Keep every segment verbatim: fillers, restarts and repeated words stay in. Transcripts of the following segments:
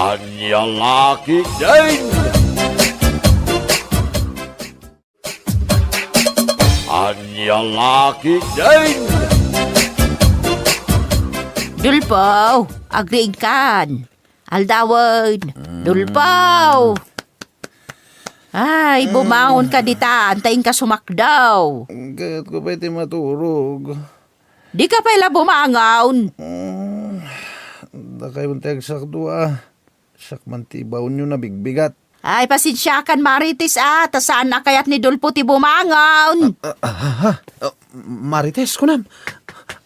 Ania la ketdin? Ania la ketdin? Dulpo, agriingkan. Aldawen, Dulpo. Ay, bumangon ka dita, anta inka sumakdaw. Kayatko pay ti maturog. Dika pay la bumangon. Mm, dakay man ti agsakdo, ah. Siak man ti ibaonyo nabigbigat. Ay, pasensiakan, Marites, ah, ta saan a kayat ni Dulpo ti bumangon. Ah, ah, ah, ah. Ah, Marites, kunam.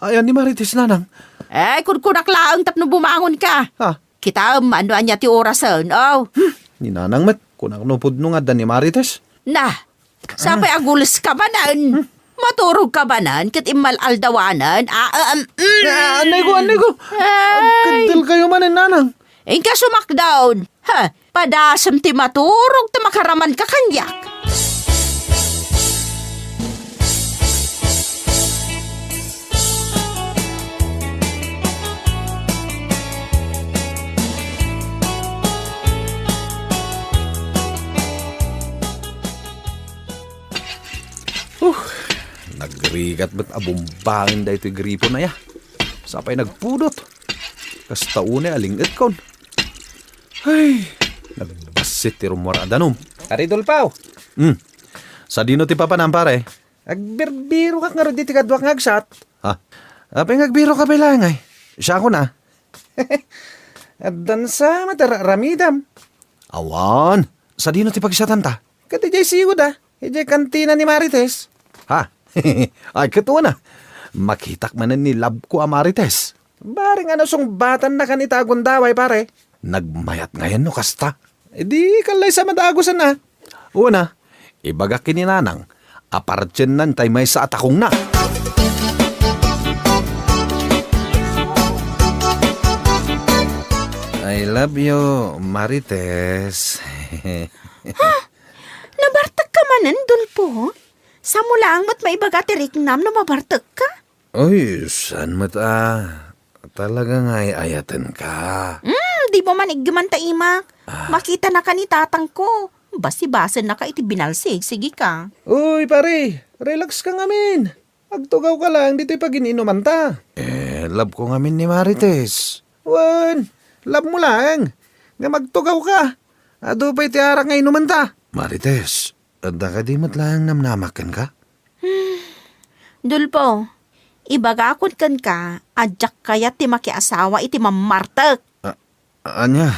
Ayan ni Marites, nanang. Ay, kunkunak laeng tapno bumangon ka. Ah. Kitaem, ano ania ti orasen, oh. Hmm, ni nanang met, kunak no pudno nga adda ni Marites. Na, sapay agules ka manen. Maturog ka manen, ket immal-aldawanen. Ah, ah, um, mm. Ah, anay ko, anay ko. Ay. Agkaddel kayo manen, nanang. Inka sumakdaw. Ha, padasem ti maturog ta makaraman ka kaniak. Uh, nagrigat met a bumbaen daytoy gripon aya. Sapay nagpudot. Kasta unay a ling-etkon. Ay, nagbassit ti rummuar a danum. Pare Dulpo. Hmm. Sadino ti papanam, pare? Agbirbirokak ngarud iti kaduak nga agsat. Ha? Apay nga agbiroka pay laeng ay? Siakon a. Addan sa met a ra-, ramidam. Awan. Sadino ti pagsatanta? Ket idiay sigud a. Idiay kantina ni Marites. Ha? Ay, ket wen a. Makitak manen ni labko a Marites. Bareng a nasungbatannakan ita a gundaway, pare. Nagmayat ngayen no kasta. Idi, kallaysa madagusan a. Wen a, ibagak ken ni nanang a partiennan tay maysa a takongna. I love you, Marites. Ha? Nabartek ka manen, Dulpo? Samo laeng met maibaga ti riknam no mabartek ka? Oy, saan met a? Talaga nga ay-ayaten ka. Hmm, di mo man iggeman ta imak. Ah. Makitana ka ni tatangko. Basibasen naka iti binalsig, sige ka. Uy, pare, relax ka ngamin. Agtugaw ka lang ditoy pagin-inumanta. Eh, love ko ngamin ni Marites. Wen, love mo lang. Nga magtugaw ka. Adu pay ti arak nga inumanta. Marites, adda kadi met laeng namnamak kenka? Hmm. Dulpo, ibagakon kenka a diak kayat ti makiasawa iti mammartek. A-, ania?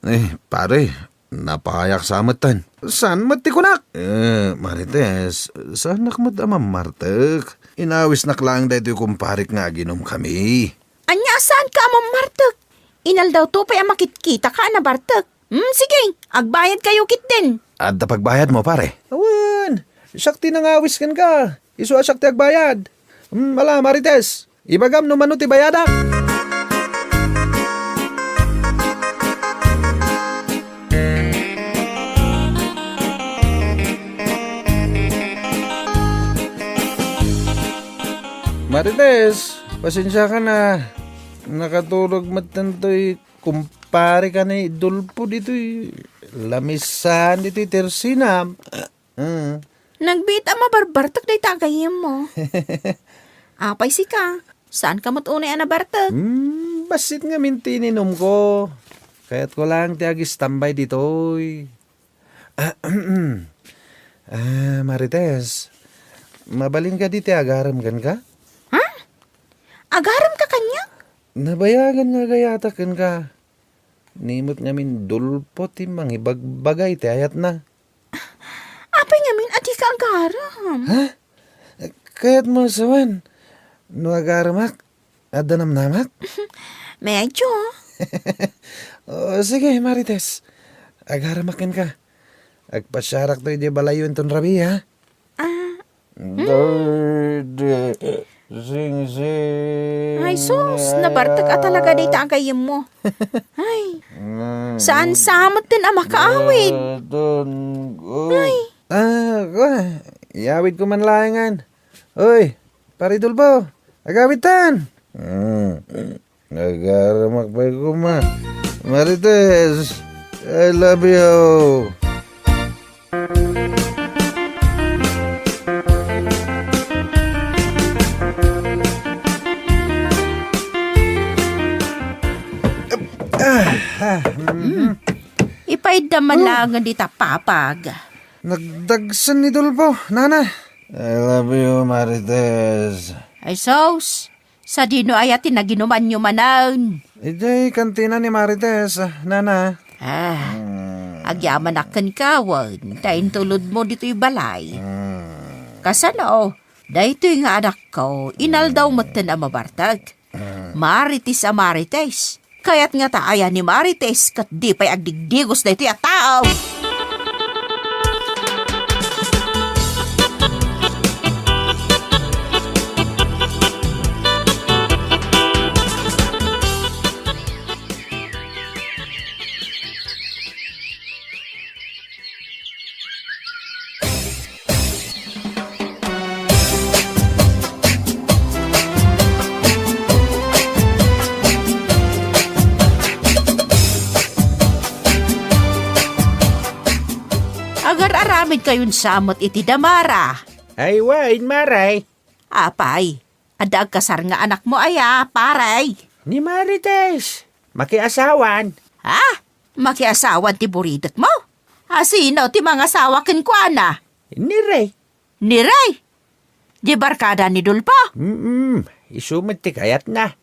Eh, pare, napayak sa metten. Saan met ti kunak? Eh, Marites, saanak met a mammartek. Inawisnak laeng daytoy kumparek nga aginom kami. Ania a saanka a mammartek? Inaldaw to pay a makitkita ka a nabartek. Hmm, sige, agbayad kayo ketdin. Adda pagbayad mo, pare? Awan, siak ti nangawis kenka. Isu a siak ti agbayad. Hmm, ala, Marites, ibagam no mano ti bayadak. Marites, pasensiakan a. Nakaturog metten toy kumpare ka ni Dulpo ditoy lamisan ditoy tersinam. Ah. Nagbiit a mabarbartek dayta a gayyemmo. Apay sika? Saanka met unay a nabartek? Hmm, bassit ngamin ti ininumko. Kayatko lang ti agistambay ditoy. Ah, ah, Marites, mabalin kadi ti agarem kenka? Ha? Agarem ka kaniak? Nabayagan nga agayatak kenka. Ni met ngamin Dulpo ti mangibagbaga iti ayatna. Apay ngamin a dika agarem? Ha? Kayatmo a sawen no agaremak, adda namnamak? Medyo. O, sige, Marites. Agaremak kenka. Agpasiarakto idiay balayyo inton rabii, ha? Ah. Daydi, singsing. Ay, sus, nabartek a talaga dayta a gayyemmo. Ay, saan sa metten a makaawid? Ay. Ah, ko, iyawid ko man laengan. Oy, Pare Dulpo, agawidtan. Mm. Agaremak pay koma. Marites, I love you. Ah, ah, mm. Ipaidda man Oh. laengen dita papag. Nagdagsen ni Dolfo, nana. I love you, Marites. Ay, sus. Sadino aya ti naginumanyo manen? Idiay kantina ni Marites, nana. Ah, Hmm. agyamanak kenka wen, ta intulodmo ditoy balay. Hmm. Kasano? Daytoy nga anakko, inaldaw metten a mabartek. Marites a Marites. Kayat ngata aya ni Marites ket di pay agdigdigos daytoy a tao. Agar-aramidkayon sa met iti damara. Ay, wen, Maray. Apay, adda agkasar nga anakmo aya, pare? Ni Marites. Makiasawan. Ha? Makiasawan ti buritekmo? A sino ti mangasawa kenkuana? Ni Rey. Ni Rey? Di barkada ni Dolfo? Mm, isu met ti kayatna.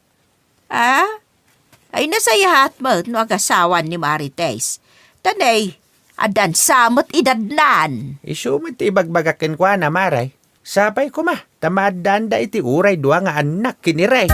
Ah? Ay, nasayaat met no agasawan ni Marites. Ta nay, addan sa met idadnan. Isu met ti ibagbagak kenkuana, Maray. Sapay koma, ta maaddaanda iti uray dua nga annak ken ni Rey.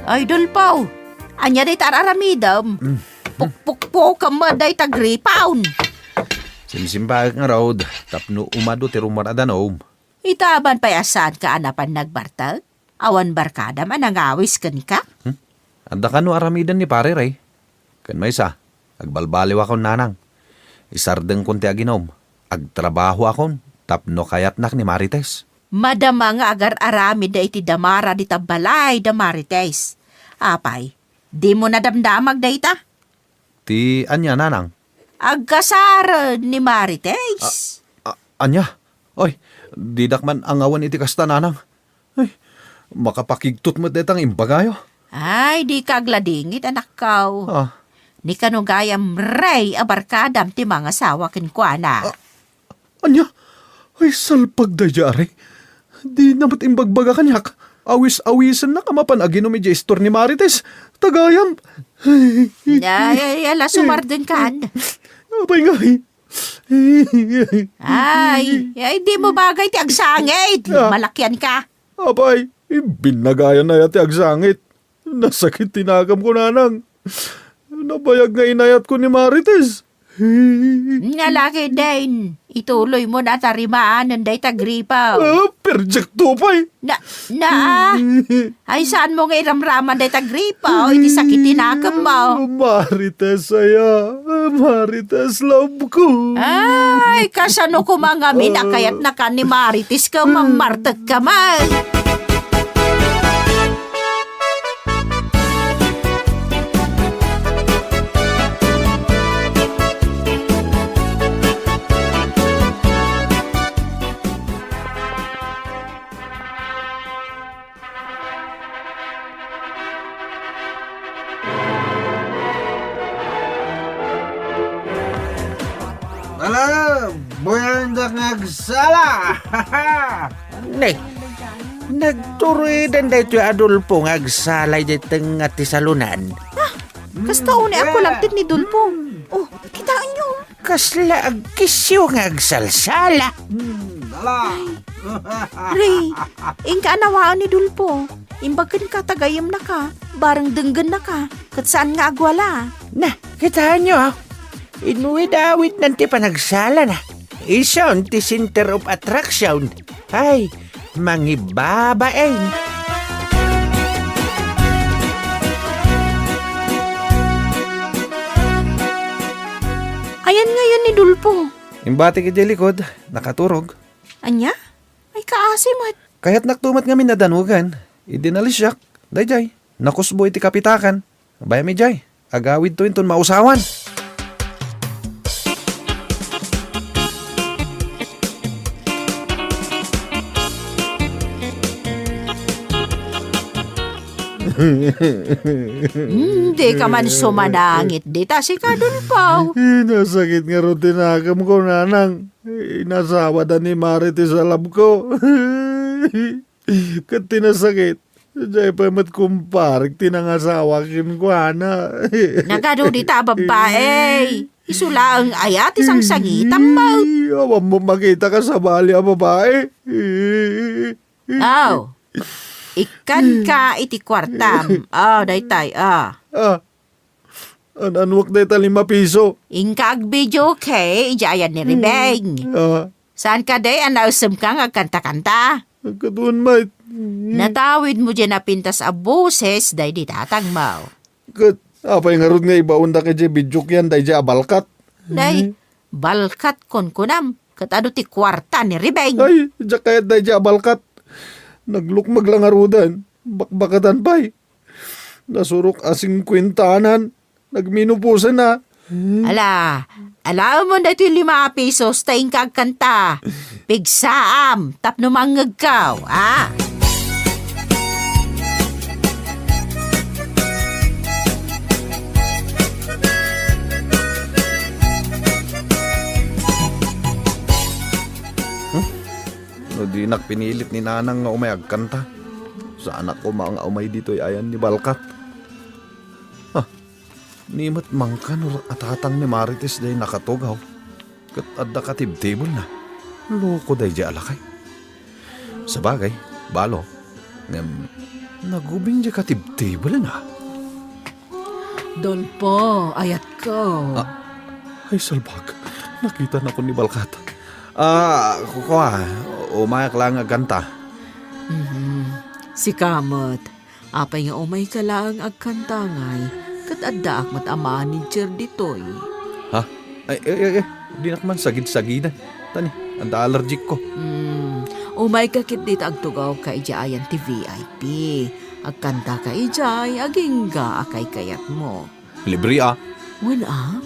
Ay, Dolfo, ania dayta ar-aramidem? Mm. Pukpukpukem met dayta gripaw. Simsimbaek ngarud, tapno umadu ti rummuar a danum. Ita man pay a saanka a napan nagbartek? Awan barkadam a nangawis kenka? Hmm? Adda kano aramiden ni Pare Rey? Ken maysa, agbalbaliwakon, nanang. Isardengkon ti aginum. Agtrabahoakon tapno kayatnak ni Marites. Madama nga agar-aramid iti damara dita balay da Marites. Apay, dimo nadamdamag dayta? Ti ania, nanang? Agkasaren ni Marites. A-, a-, ania? Oy, didak man angawen iti kasta, nanang. Ay, makapakigtot met dayta nga imbagayo. Ay, dika agladingit, anakko. Ah. Ni kano gayam Rey a barkadam ti mangasawa kenkuana. Ah, Ania? Ay, salpag daydiay, Rey. Dina met imbagbaga kaniak. Awis-awisennak a mapan aginum idiay istor ni Marites. Ta gayam. Ay, ay, ala, sumardengkan. Apay ngay. Ay, ay, dimo bagay ti agsangit. Ah. Malakianka. Apay, binnagayan aya ti agsangit. Nasakit ti nakamko, nanang. Nabayag nga inayatko ni Marites. Nga laki den, ituloymo na a tarimaanen dayta gripaw. Ah, perjekto pay. Na, na, ah. Ay, saanmo nga iramraman dayta gripaw iti sakit ti nakemmo? Marites aya, Marites love ko. Ay, kasano koma ngamin a kayatnaka ni Marites ket mamartekka man? Ala, buyandak nga agsala! Ne, nagturiden daytoy Adolfo nga agsala idiay tengnga ti salonan. Ah, kasta unay a kulagted ni Dolfo. Oh, kitaenyo. Kasla agkisiw nga agsalsala. Hmm, ala. Ray, inka a nawaen ni Dolfo. Imbag kenka ta gayyemnaka, bareng denggennaka, ket saan nga agwala. Na, kitaenyo, ah. Inwit-awitnan ti panagsalana. Isun ti center of attraction. Ay, mangibabain. Ayan ngayon ni Dolfo. Imbatik idiay likod, nakaturog. Ania? Ay, kaasi met. Kayatnak to met ngamin a danugan. Idi nalisiak, daydiay, nakusbo iti kapitakan. Bayam idiay, agawidto inton mausawan. Hmm, dika man sumanangit dita, sika, Dolpaw. Nasakit ngarud ti nakemko, nanang. Inasawada ni Marites a love ko. Ket ti nasakit, diay pay met kumparek ti nangasawa kenkuana. Nagadu dita a babbai. Isu laeng aya ti sangsangitam met. Awan mo makita ka sabali a babai. Aw, ikkanka iti kuartam. Aw, daytay, ah. Ah, an-anuak dayta lima piso? Inka agbidio, okay, idiay ayan ni Ribeng. Ah. Saan kadi a naesemka nga agkanta-kanta? Agkadun, mait. Natawid mo diay napintas a boses daydi tatangmo. Ket apay ngarud nga ibaondak idiay bidiok yan daydiay a balkat? Day, balkat kunkunam, ket adu ti kuarta ni Ribeng. Ay, diak kayat daydiay a balkat. Naglukmeg la ngaruden, bakbakatan pay. Nasurok a singkuentanan, nagmenopausana. Ala, alaemon daytoy lima a pisos ta inka agkanta. Pigsaam tapno mangngegko, a? Hmm? No dinak pinilit ni Nanang nga umay agkanta, saanak koma nga umay ditoy ayan ni balkat. Ah, ni met mangkan a tatang ni Marites diay nakatugaw, ket adda katibtibelna. Loko daydiay a lakay. Sabagay, balo, ngem nagubing diay katibtibelna. Dolpo, ayatko. Ah, ay, salbag. Nakitanakon ni balkat. Ah, kua, umayak laeng agkanta. Mhm. Sika met, apay nga umayka laeng agkanta ngay, ket addaak met a manager ditoy. Ha? Ay, ay, ay, ay, dinak man sagid-sagiden. Tani, adda allergic ko. Hmm, umayka ketdi ta agtugawka idiay ayan ti V I P. Agkantaka idiay agingga a kaykayatmo. Libre a. Wen a?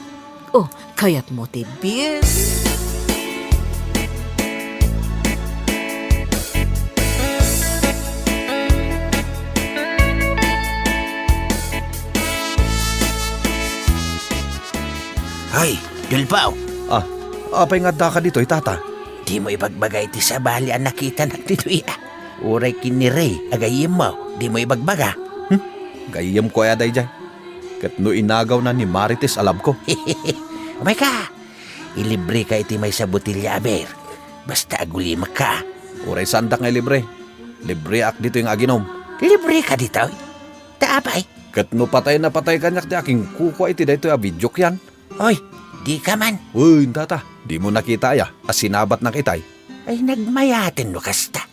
Oh, kayatmo ti bill? Ay, Dolpaw! Ah, apay nga addaka ditoy, tata? Dimo ibagbaga iti sabali a nakitanak ditoy, a? Uray ken ni Ray a gayyemmo, dimo ibagbaga? Hmm? Gayyemko aya daydiay? Ket no inagawna ni Marites a love ko. Umayka! Ilibreka iti maysa a botelya a beer. Basta agulimekka. Uray saandak nga ilibre. Libreak ditoy nga aginom. Libreka ditoy? Ta apay? Ket no patay na patay kaniak ti akinkukua iti daytoy a bidiok yan. Oy, dika man. Uy, tata, dimo nakita aya a sinabatnak itay? Ay, nagmayaten no kasta.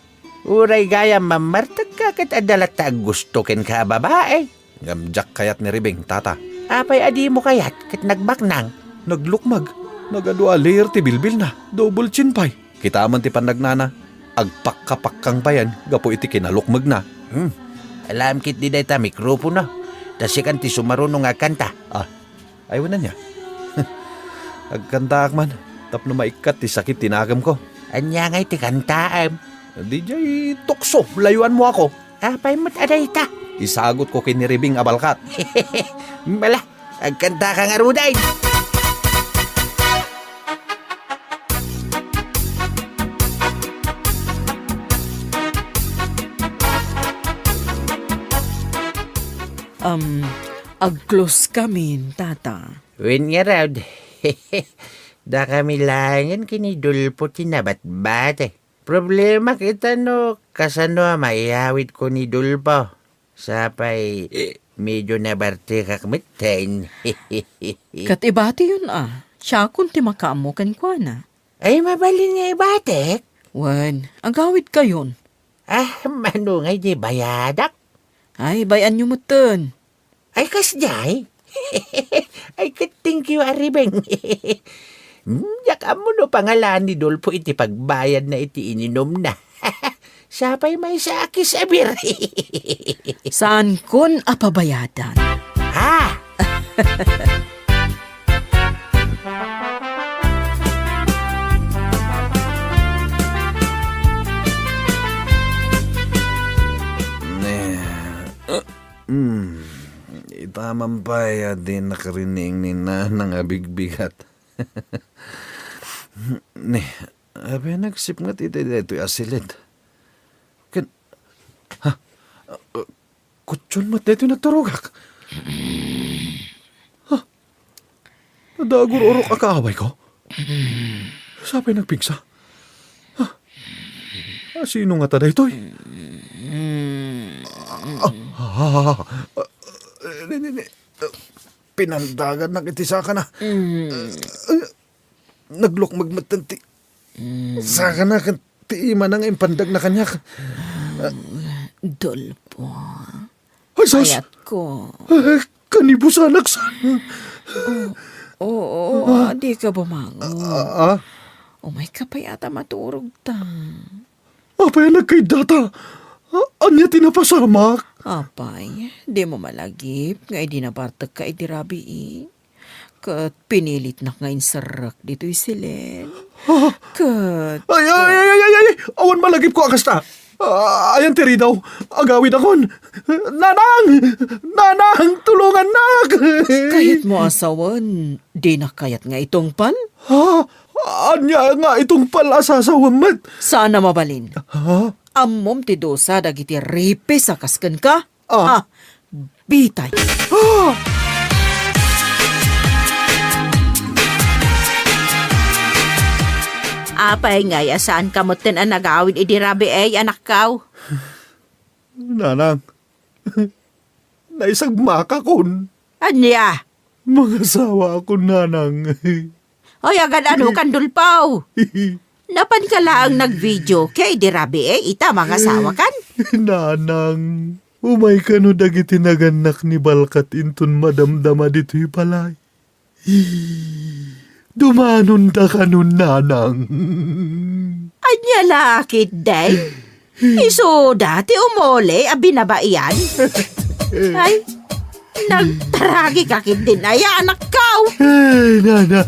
Uray gayam mammartegka ket adda latta a gusto kenka a babai. Ngem diak kayat ni Ribeng, tata. Apay a dimo kayat ket nagbaknang? Naglukmeg. Nagadu a layer ti bilbilna. Double chin pay. Kitaem ti pannagnana. Agpakkapakkang payen gapu iti kinalukmegna. Hmm. Alaem ketdi dayta mikropono. Ta sikan ti sumaruno nga agkanta. Ah, ay, wen ania? Agkantaak man tapno maikkat ti sakit ti nakemko. Ania ngay ti kantaem? Didiay tukso, layuanmo ako. Apay met a dayta? Isagutko ken ni Ribeng a balkat. Bala, agkantaka ngaruden. Um, agclose kamin, tata. Wen ngarud, dakami laengen ken ni Dolpo ti nabatbati. Problema ket no kasano a maiyawidko ni Dolpo. Sapay, medio nabartekak metten. Ket ibatiyon a, siakon ti makaammo kenkuana. Ay, mabalin nga ibatek? Wen, agawidkayon. Ah, mano ngay di bayadak? Ay, bay-anyo metten. Ay, kasdiay? Ay, ket thank you, a Ribeng. Hmm, diak ammo no pangalaan ni Dolfo iti pagbayadna iti ininumna. Sapay maysa a kiss a beer. Saankon a pabayadan. Ha? Ne, eh, hmm, ita man pay a di nakarining ni Nanang a bigbigat. Ne, apay nagsipnget iti daytoy a silid? Ken, ha? Kutson met daytoy nagturogak. Ha? Adda agur-urok a kaawayko? Sapay nagpigsa? Ha? A, sino ngata daytoy? Ah, ah, ah, ah, ni, ni, ni, ah, pinandagannak iti sakana. Ah, naglukmeg metten ti sakana ken ti imana nga impandagna kaniak. Dolfo. Ay, sus! Ayatko. Eh, kanibusanak sa. Oo, oo, ah, dika bumangon. Ah, ah. Umayka pay ata maturogta. Apay a nagkaiddata? A-, ania ti napasamak? Apay, dimo malagip nga idi nabartekka iti rabii? Ket pinilitnak nga inserrek ditoy silid. Ah. Ket Ay, ay, ay, ay, ay, ay! Awan malagipko a kasta! Ah, ayan ti ridaw. Agawidakon. Nanang! Nanang, tulongannak! Kayatmo a sawen, dinak kayat nga itungpal? Ha? Ania nga itungpal a sasawem met? Saan a mabalin. Ha? Ammom ti dusa dagiti ripis a kas kenka? Ah. Ah, bitay. Ah! Apay ngay a saanka metten a nagawid idi rabii, anakko? Nanang, naisagmakakon. Ania? Mangasawaakon, Nanang. Ay, agan-ano kan, Dolfo? Napanka laeng nagvideo ket idi rabii ita mangasawakan? Nanang, umayka no dagiti nagannak ni Balkat inton madamdama ditoy balay. Dumanondakanon, Nanang. Ania la ketdi? Isuda ti umuli a binabaian? Ay, nagtaragika ketdin aya, anakko? Ay, Nanang.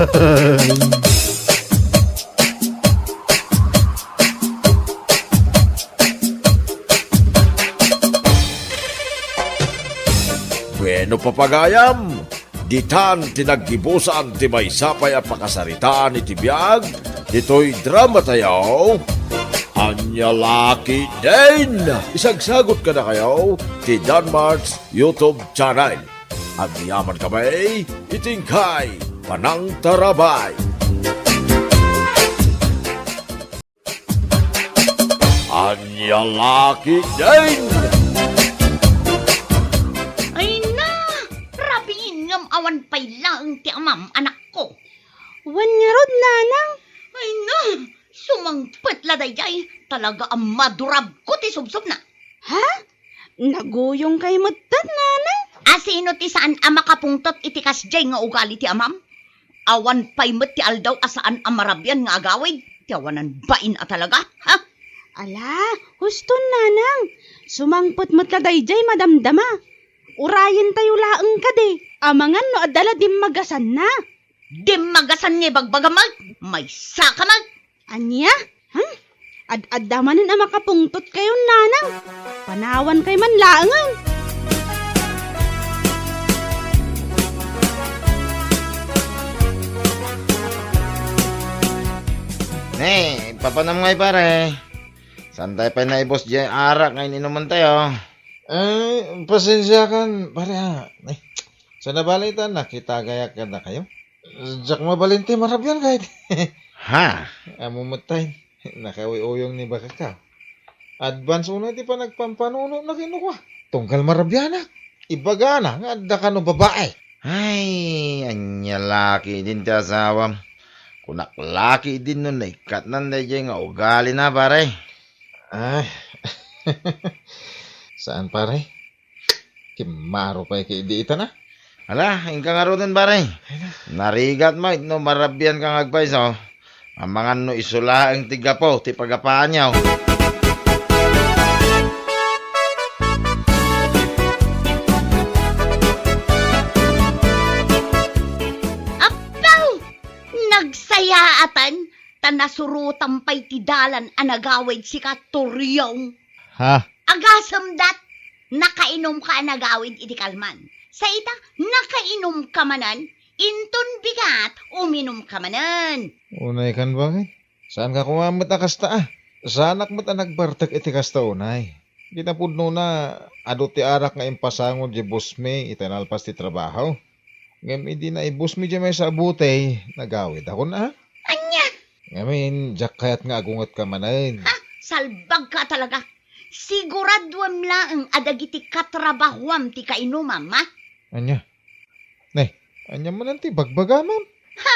Bueno, papagayam, ditan ti naggibusan ti maysa pay a pakasaritaan iti biag ditoy dramatayo, Ania la ketdin! Isagsagut kadakayo ti Danmart's YouTube channel. Agyamankami iti inkay panangtarabay. Ania la ketdin! Ay na! Rabiin ngem awan pay laeng ti amam, anakko. Wen ngarud, Nanang. Ay na! Sumangpet la daydiay, talaga a madurabko ti subsobna. Ha? Naguyongkay metten, Nanang? A sino ti saan a makapungtot iti kasdiay nga ugali ti amam? Awan pay met ti aldaw a saan a marabian nga agawid ti awanan bain a talaga, ha? Ala, huston, Nanang. Sumangpet met la daydiay madamdama. Urayentayo laeng kadi, amangan no adda la dimmagasanna. Dimmagasan nga ibagbagam met, maysaka met. Ania? Hmm? Ad-adda manen a makapungtotkayon, Nanang. Panawankay man laengen. Ne, ipapanam ngay, pare. Saantayo pay naibus diay arak nga in-inumentayo. Ay, pasensiakan, pare, ah. Ay, sana bale ita, nakitagayak kadakayo. Diak mabalin ti marabian, kayat. Ha? Ammom met tay, nakauyuyong ni bakakko. Advance unay ti panagpampanunotna kenkuana. Tunggal marabianak. Ibagana nga adda kano babae. Ay, ania la ketdin ti asawam. Kunak la ketdin no naikkatnan daydiay nga ugalina, pare. Ay. Saan, pare? Kimmaro pay ketdi ita na. Ala, inka ngaruden, pare. Narigat met no marabian ka nga agpayso. Amangan no isu laeng ti gapu ti pagapaanyo. Appaw! Nagsayaatan, ta nasurotam pay ti dalan a nagawid sika, Turyong. Ha? Agasem dat, nakainumka a nagawid iti kalman. Sa ita, nakainumka manen, inton bigat, uminumka manen. Unaykan, baket? Saanka koma met a kasta, a. Saanak met a nagbartek iti kasta unay. Kinapudnona, adu ti arak nga impasango di bossmi iti nalpas ti trabaho. Ngem idi naibusmi diay maysa a butey, nagawidakon, a. Ania? Ngamin, diak kayat nga agungetka manen. Ha? Salbagka talaga. Siguraduem laeng a dagiti katrabahoam ti kainumam, a? Ania? Ne, ania manen ti bagbagamon? Ha!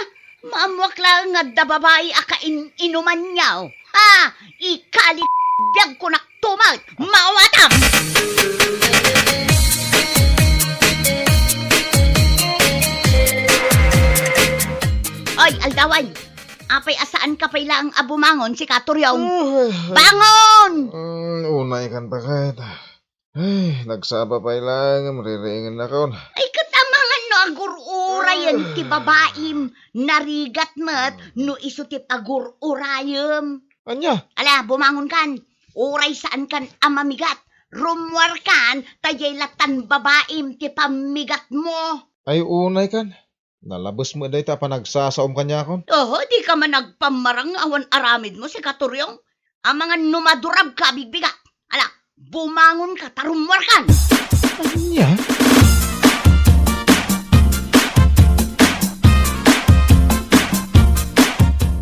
Maammoak laeng nga adda babai a kain-inumanyo. Ha! Ikali biagko nak tumat! Maawatam! Oy, aldawan! Apay a saanka pay laeng a bumangon, sika, Turyong? Ay, ay. Bangon! Mm, unaykan, baket. Ay, nagsaba pay laeng, ririingennakon. Ay, ket amangan no agur-urayen ti babaim, narigat met no isu ti pagur-urayem. Ania? Ala, bumangonkan. Uray saankan a mamigat. Rummuarkan, ta diay lattan babaim ti pammigatmo. Ay, unaykan. Nalabes met dayta a panagsasaom kaniakon. Oho, dika man agpammarang nga awan aramidmo, sika, Turyong. Amangan no madurabka a bigbigat. Ala, bumangonka ta rummuarkan. Ania?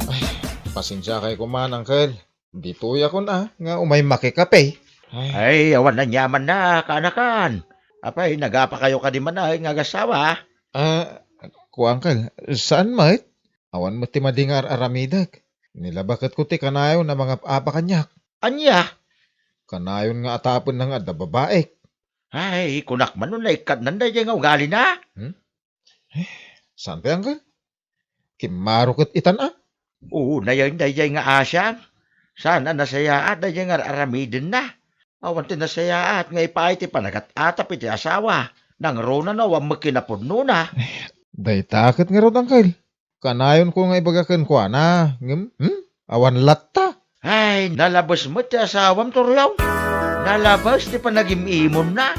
Ay, pasensiakay koma, Uncle. Ditoyakon a, nga umay makikape. Ay. Ay, awan aniamanna, kaanakan. Apay, nagapakayo kadi man a nga agasawa? A, kua, Uncle, saan met? Awan met ti madi nga ar-aramidek. Nilabaketko ti kanayon a mangap-apa kaniak. Ania? Kanayon nga atapenna nga adda babaik. Ay, kunak man no naikkatnan daydiay nga ugalina. Hmm? Eh, saan pay, Uncle? Kimmaro ket itan a? Unayen daydiay nga asian. Saan a nasayaat daydiay nga ar-aramidenna. Awan ti nasayaat nga ipaay ti panagat-atap iti asawa. Nangruna no awan met kinapudnona. Eh, dayta ket ngarud, Uncle. Kanayonko nga ibaga kenkuana, ngem, hmm? Awan latta. Ay, nalabes met ti asawam, Turyong. Nalabes ti panagim-imonna.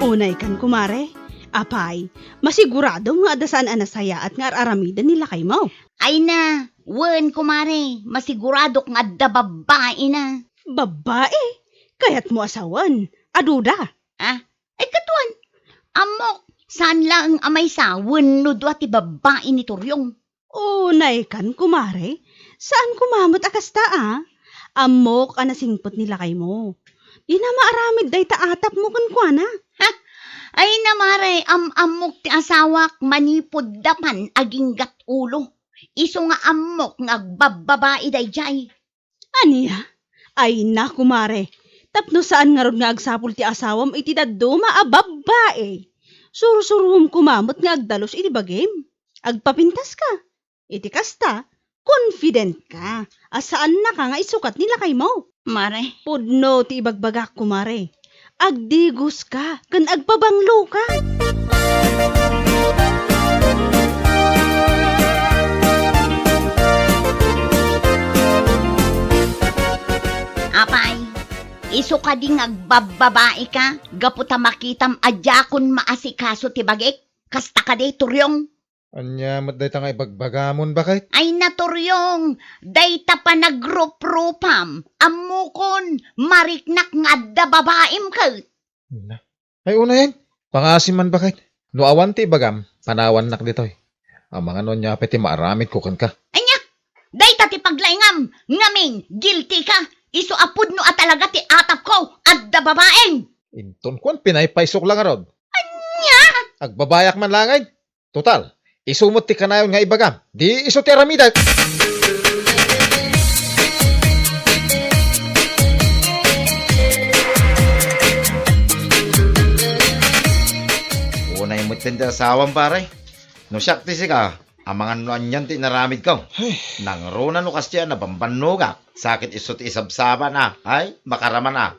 Unaykan, kumare. Apay, masiguradom nga adda saan a nasayaat nga ar-aramiden ni lakaymo? Ay na, wen, kumare, masiguradok nga adda babbaina. Babbai? Kayatmo a sawen? Aduda? Ah, ay, katuan. Ammok, saan laeng a maysa wenno dua ti babbai ni Turyong. Unaykan, kumare. Saan koma met a kasta, a? Ammok a nasingpet ni lakaymo. Dina maaramid dayta atapmo kenkuana. Ha? Ay, namare, am-ammok ti asawak manipud dapan aginggat ulo. Isu nga ammok nga agbabbabai daydiay. Ania? Ay na, kumare. Tapno saan ngarud nga agsapul ti asawam iti dadduma a babbai. Sursuruem koma met nga agdalus iti bagim. Agpapintaska. Iti kasta, confident ka a saannaka nga isukat ni lakaymo. Mare. Pudno ti ibagbagak, kumare. Agdigoska ken agpabangloka. Apay, isu kadi nga agbabbabaika gapu ta makitam a diakon maasikaso ti bagik? Kasta kadi, Turyong? Ania met dayta nga ibagbagamon, baket? Ay, naturyong, dayta panagrupropam, ammokon, mariknak nga adda babaim ket. Na. Ay, unayen, pangaasim man, baket. No awan ti ibagam, panawannak ditoy. Amangan no ania pay ti maaramidko kenka. Ania? Dayta ti paglaingam, ngamin, guilty ka. Isu a pudno a talaga ti atapko, adda babaim. Inton kuan, pinaypaysok la ngarud. Ania? Agbabayak man laeng. Total, isu met ti kanayon nga ibagam. Di isu ti aramidek. Ken ti asawam, pare. No siak ti sika, amangan no anian ti inaramidko. Ay. Nangruna no kasdiay a nabambannogak, sakit isu ti isabsabana. Ay, makaramana.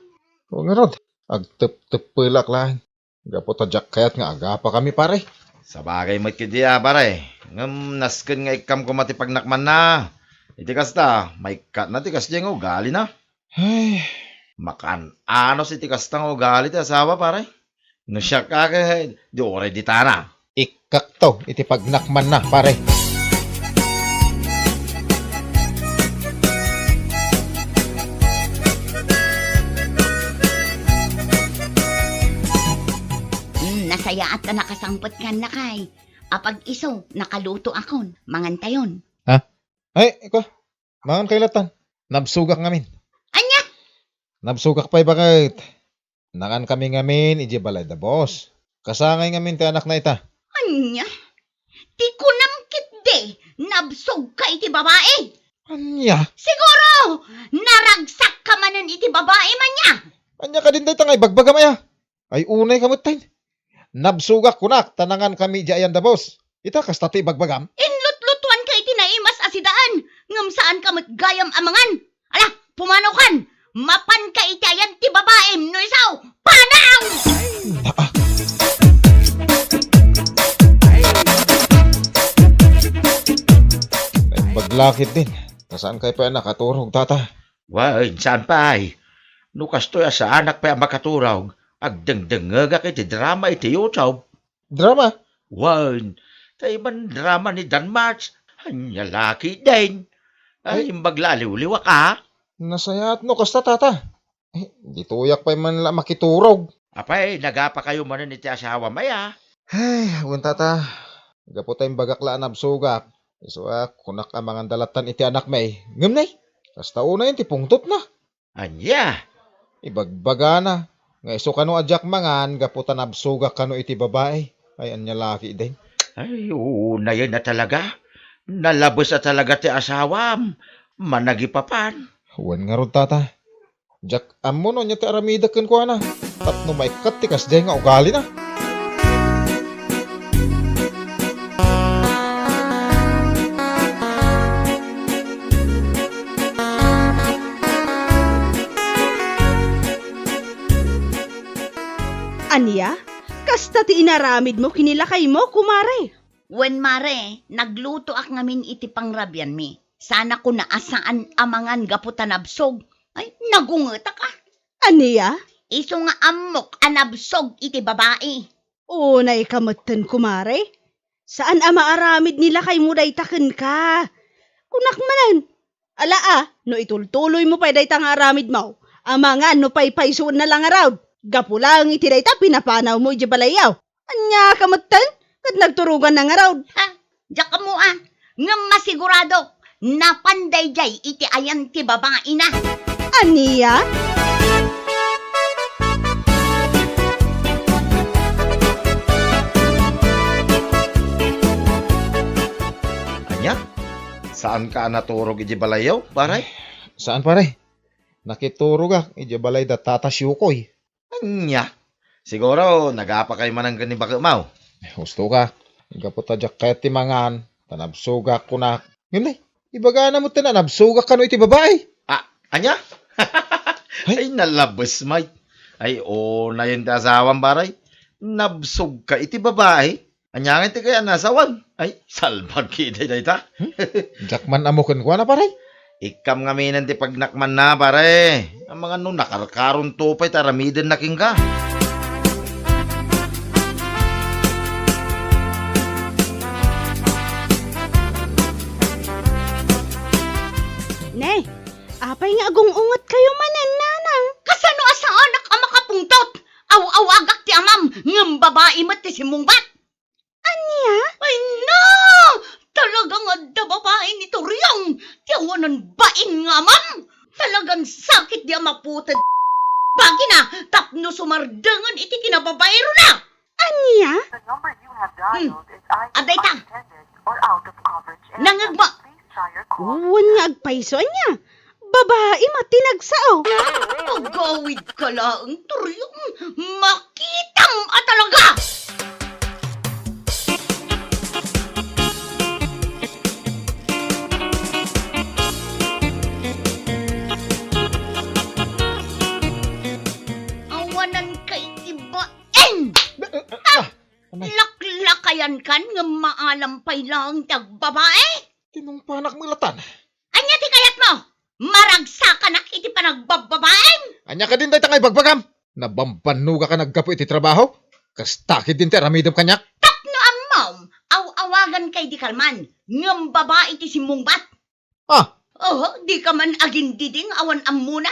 O ngarud, agtepteppelak laeng. Gapu ta diak kayat nga agapakami, pare. Sabagay met ketdi a, pare. Ngem nasken nga ikkam koma ti pagnakmanna. Iti kasta, maikkatna ti kasdiay nga ugalina. Ay. Makan-anos iti kasta nga ugali ti asawa, pare. No siak a ket, di uray ditana. Ikkakto iti pagnakmanna, pare. Hmm, nasayaat ta nakasangpet ken lakay. Apag isu, nakalutoakon. Mangantayon. Ha? Ay, ikaw. Mangan kayo latan. Nabsugak ngamin. Ania? Nabsugak pay baket. Nangankami ngamin idiay balay da boss. Kasangay ngamin ti anakna ita. Ania? Ti kunam ketdi, nabsogka iti babai? Ania? Siguro, naragsakka manen iti babai, ania? Ania kadin dayta nga ibagbagam aya? Ay, unay ka metten. Nabsogak kunak, ta nangankami idiay ayan da boss. Ita, kasta ti ibagbagam? Inlutlutuanka iti naimas a sidaan, ngem saanka met gayam a mangan. Ala, pumanaw kan! Mapanka iti ayan ti babaim, no isu, panaw! Naa. Naimbag la ketdin. Ta saan kay pay a nakaturog, tata? Wen, saan pay? No kastoy a saanak pay a makaturog, agdengdengngegak iti drama iti YouTube. Drama? Wen, ta iban drama ni Danmars. Ania la ketdin? Ay, ay. Imbag la a liwliwak, a? Nasayaat no kasta, tata. Eh, ditoyak pay man la makiturog. Apay, nagapakayo manen iti asawam aya? Ay, wen, tata. Gapu ta imbagak la a nabsogak. Isu a, kunak a manganda lattan iti anakmi. Ngem ne, kasta unayen ti pungtotna. Ania? Ibagbagana nga isu kano a diak mangan gapu ta nabsogak kano iti babai. Ay, ania la ketdin? Ay, unayen a talaga. Nalabes a talaga ti asawam. Managipapan. Wen ngarud, tata. Diak ammo no ania ti aramidek kenkuana. Tapno maikkat ti kasdiay nga ugalina. Ania? Kasta ti inaramidmo ken ni lakaymo, kumare? Wen, mare, naglutoak ngamin iti pangrabianmi. Saan a kuna a saan a mangan gapu ta nabsog. Ay, nagungetak a. Ania? Isu nga ammok a nabsog iti babai. Unayka metten, kumare. Saan a maaramid ni lakaymo dayta kenka. Kunak manen, ala a, no itultuloymo pay dayta nga aramidmo, amangan no paypaysuenna la ngarud. Gapu laeng iti dayta pinapanawmo idiay balayyo. Aniaka metten? Ket nagturoganna ngarud. Ha? Diak ammo a. Ngem masiguradok, napan daydiay iti ayan ti babaina. Ania? Ania? Saanka a naturog idiay balayyo, pare? Saan, pare. Nakiturogak idiay balay da Tata Siukoy. Ania? Siguro, nagapakay manen ken ni baketmo. Husto ka. Gapu ta diak kayat ti mangan, ta nabsogak kunak. Ngem ne, ibagana metten a nabsogak kano iti babai. Ah, ania? Ay. Ay, nalabes, Mike. Ay, unayen ti asawam, pare. Nabsogka iti babai. Ania ngay ti kayat a nasawen? Ay, salbag ketdi dayta. Hmm? Diak man ammo kenkuana, pare. Ikkam ngaminen ti pagnakmanna, pare. Amangan no nakarkaronto pay ti aramidenna kenka. Ne, apay nga agung-ungetkayo manen, nanang? Kasano a saanak a makapungtot? Aw-awagak ti amam, ngem babai met ti simmungbat. Ania? Ay, na! Talaga nga adda babaen ni Toriong ti awanan bain nga amam. Talagan sakit di amaputed. Bagina, tapno sumardengen iti kinababaerona. Ania? The number you have dialed is either unattended or out of coverage area. Hmm. Adda ita. Nangegma. Please try your call. Wen nga agpayso, ania? Babai met ti nagsao. Agawidka laeng, Toriong. Makitam a talaga! Anay. Laklakayankan ngem maalam pay laeng ti agbabae? Tinungpanak met latan. Ania ti kayatmo? Maragsakanak iti panagbababaem? Ania kadin dayta nga ibagbagam? Nabambannogakan a gapu iti trabaho? Kasta ketdin ti aramidem kaniak? Tapno ammom, aw-awaganka idi kalman, ngem babai ti simmungbat. Ah! Oho, dika man agindiding awan ammona.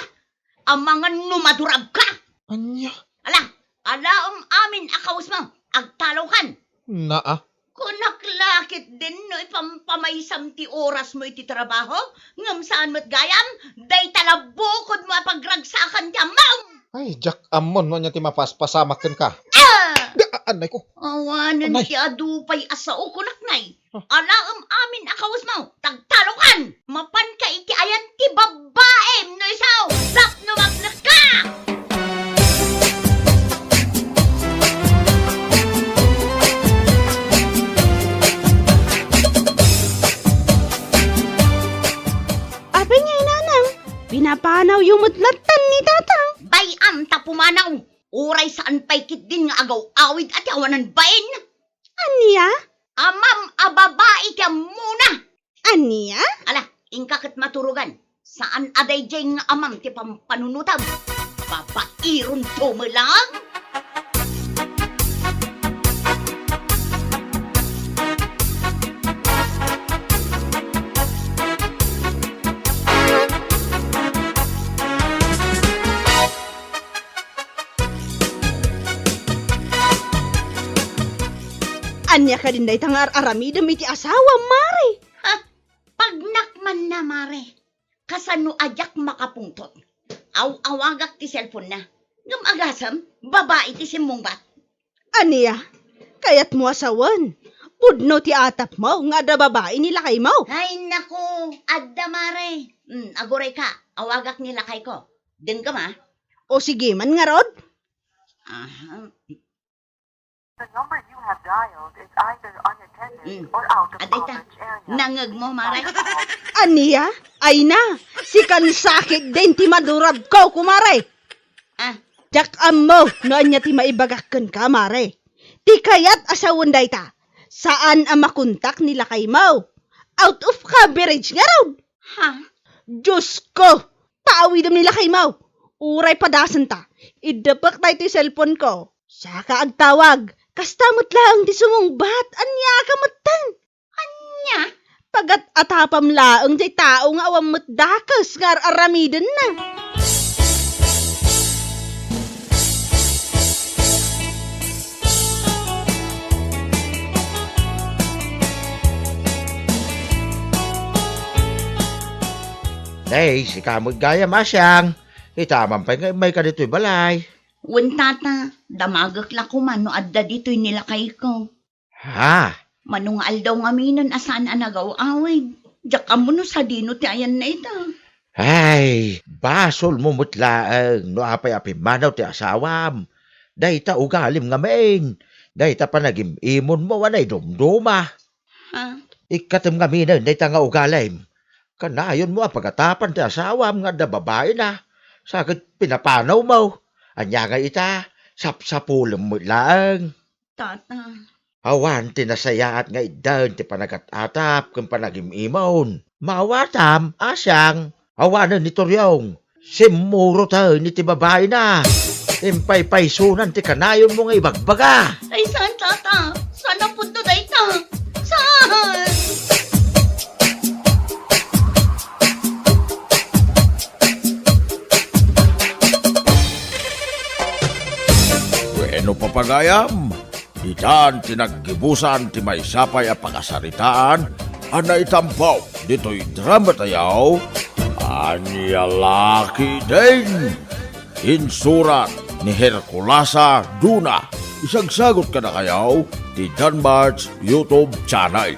Amangan no madurabka. Ania? Ala, alaem amin a kawesmo, agtalawkan. Naa. Kunak la ketdin no ipampamaysam ti orasmo iti trabaho, ngem saan met gayam, dayta la bukodmo a pagragsakan ti ammom. Ay, diak ammon no ania ti mapaspasamak kenka. Ah! Da, a-, anay ko. Awanen Anay. Ti adu pay a sao kunak, nay. Ah. Alaem amin a kawesmo, tagtalokan! Mapanka iti ayan ti babbaem no isu, tapno mapnekka! Apay ngay, nanang, pinapanawyo met lattan ni tatang? Bay-am ta pumanaw, uray saan pay ketdin nga agaw-awid a ti awanan bain. Ania? Amam a babai ti ammona. Ania? Ala, inka ket maturogan. Saan a daydiay nga amam ti pampanunotam. Babairon to met lang. Ania kadin dayta nga ar-aramidem iti asawam, Mare? Ha? Pagnak man na, Mare. Kasano a diak makapungtot? Aw-awagak ti cellphone-na. Ngem agasem, babai ti simmungbat. Ania? Kayatmo a sawen? Pudno ti atapmo nga adda babai ni lakaymo. Ay, naku, adda, Mare. Hmm, agurayka, awagak ni lakayko. Denggem, a? O, sige man ngarud. Aha. The number you have dialed is either unattended Mm. or out of Adayta, coverage area. Nangegmo, Mare? Ania? Ay na, sikan sakit din ti madurab ko, kumare. Ah. Diak ammo no ania ti maibagak kenka, Mare. Ti kayat a sawen dayta, saan a makontak ni lakaymo. Out of coverage ngarud. Ha? Diyos ko! Paawidem ni lakaymo. Uray padasenta, iddepek daytoy cellphone ko. Saka agtawag. Kasta met laeng ti sumungbat. Ania ka metten? Ania? Pagat-atapam laeng jay tao nga awan met dakes nga ar-aramidenna. Nay, sika met gayam a siang. Itamam pay nga immayka ditoy balay. Wen, tata, damagek la koma no adda ditoy ni lakayko. Ha? Mano nga aldaw ngaminen a saan a nagaw-awid. Diak ammo no sadino ti ayanna ita. Ay, basolmo met laeng no apay a pimmanaw ti asawam. Dayta ugalim ngamin. Dayta panagim-imonmo a naidumduma. Ha? Ikkatem ngaminen dayta nga ugalim. Kanayonmo a pagatapan ti asawam nga adda babaina. Sa ket pinapanawmo. Ania nga ita, sapsapulem met laeng. Tata. Awan ti nasayaat nga itdan ti panagat-atap ken panagim-imon. Maawatam a siang, awanen ni Toriong. Simmuroten iti babaina. Impaypaysonan ti kanayonmo nga ibagbaga. Ay, saan, tata? Saan a pudno dayta? Saan? Wenno, papagayam, ditan ti naggibusan ti maysa pay a pakasaritaan a naitampok ditoy dramatayo, Ania La Ketdin. Insurat ni Herculasa Duna. Isagsagut kadakayo ti Danmart's YouTube channel.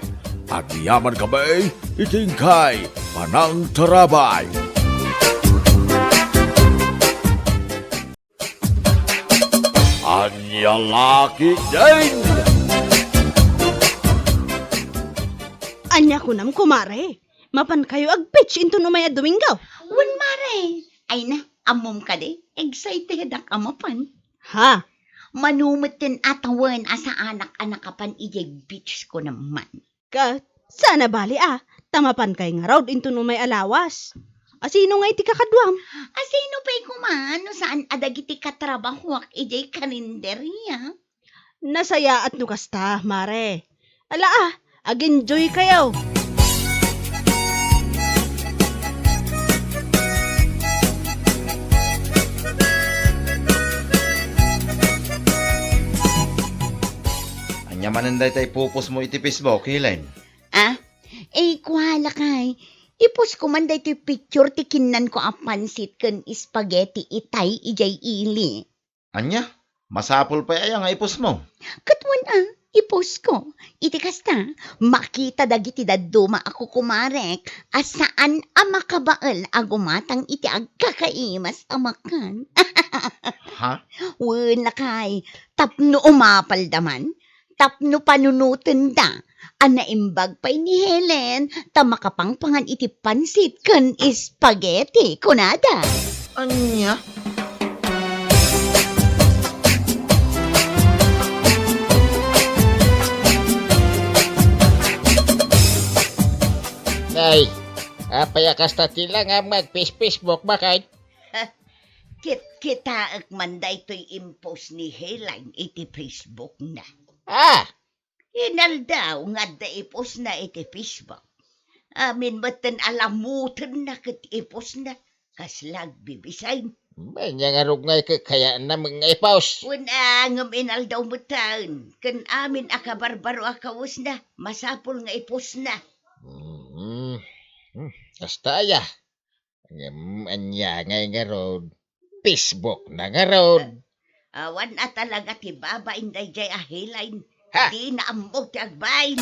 Agyamankami iti inkay panangtarabay. Ania La Ketdin! Ania kunam, kumare? Mapankayo ag-beach inton umay a Domingo? Wen, mare. Ay na, ammom kadi, excited ak a mapan. Ha? Mano metten a tawen a saanak a nakapan idiay beach ko naman. Ket, saan a bali a, ta mapankay ngarud inton umay a lawas. Asino ngay ti kakaduam? Asino pay koma no saan a dagiti katrabahoak idiay karinderia? Nasayaat no kasta, mare. Ala a, ag-enjoy kayo. Ania manen dayta ipupos mo iti Facebook, Helen? Ah, eh, kuala kay. Ipos ko man daytoy picture ti kinnan ko a pansit ken spaghetti itay idiay ili. Ania? Masapul pay aya nga ipos mo? Ket wen a, ipos ko. Iti kasta, makita dagiti dadduma a kukumarek a saan a makabael a gumatang iti agkakaimas a makan. Ha? Wen lakay, tapno umapalda man, tapno panunotenda a naimbag pay ni Helen ta makapangpangan iti pansit ken spaghetti, kunada. Ania? Nay, apay a kasta ti langam nga agpis-Facebook, bakit? Kitkitaek man daytoy impost ni Helen iti Facebook na. Ah! Inaldaw nga adda ipusna iti Facebook. Amin metten a lamutenna ket ipusna. Kasla agbibisay. Ania ngarud nga ikakayaanna met nga ipus? Wen a, ngem inaldaw metten. Ken amin a kabarbaro a kawesna, masapul nga ipusna. Mm. Hmm, kasta aya. Ngem ania ngay ngarud? Facebook na ngarud. Awan a talaga ti babain daydiay a Helen. Ha? Dina ammo ti agbain.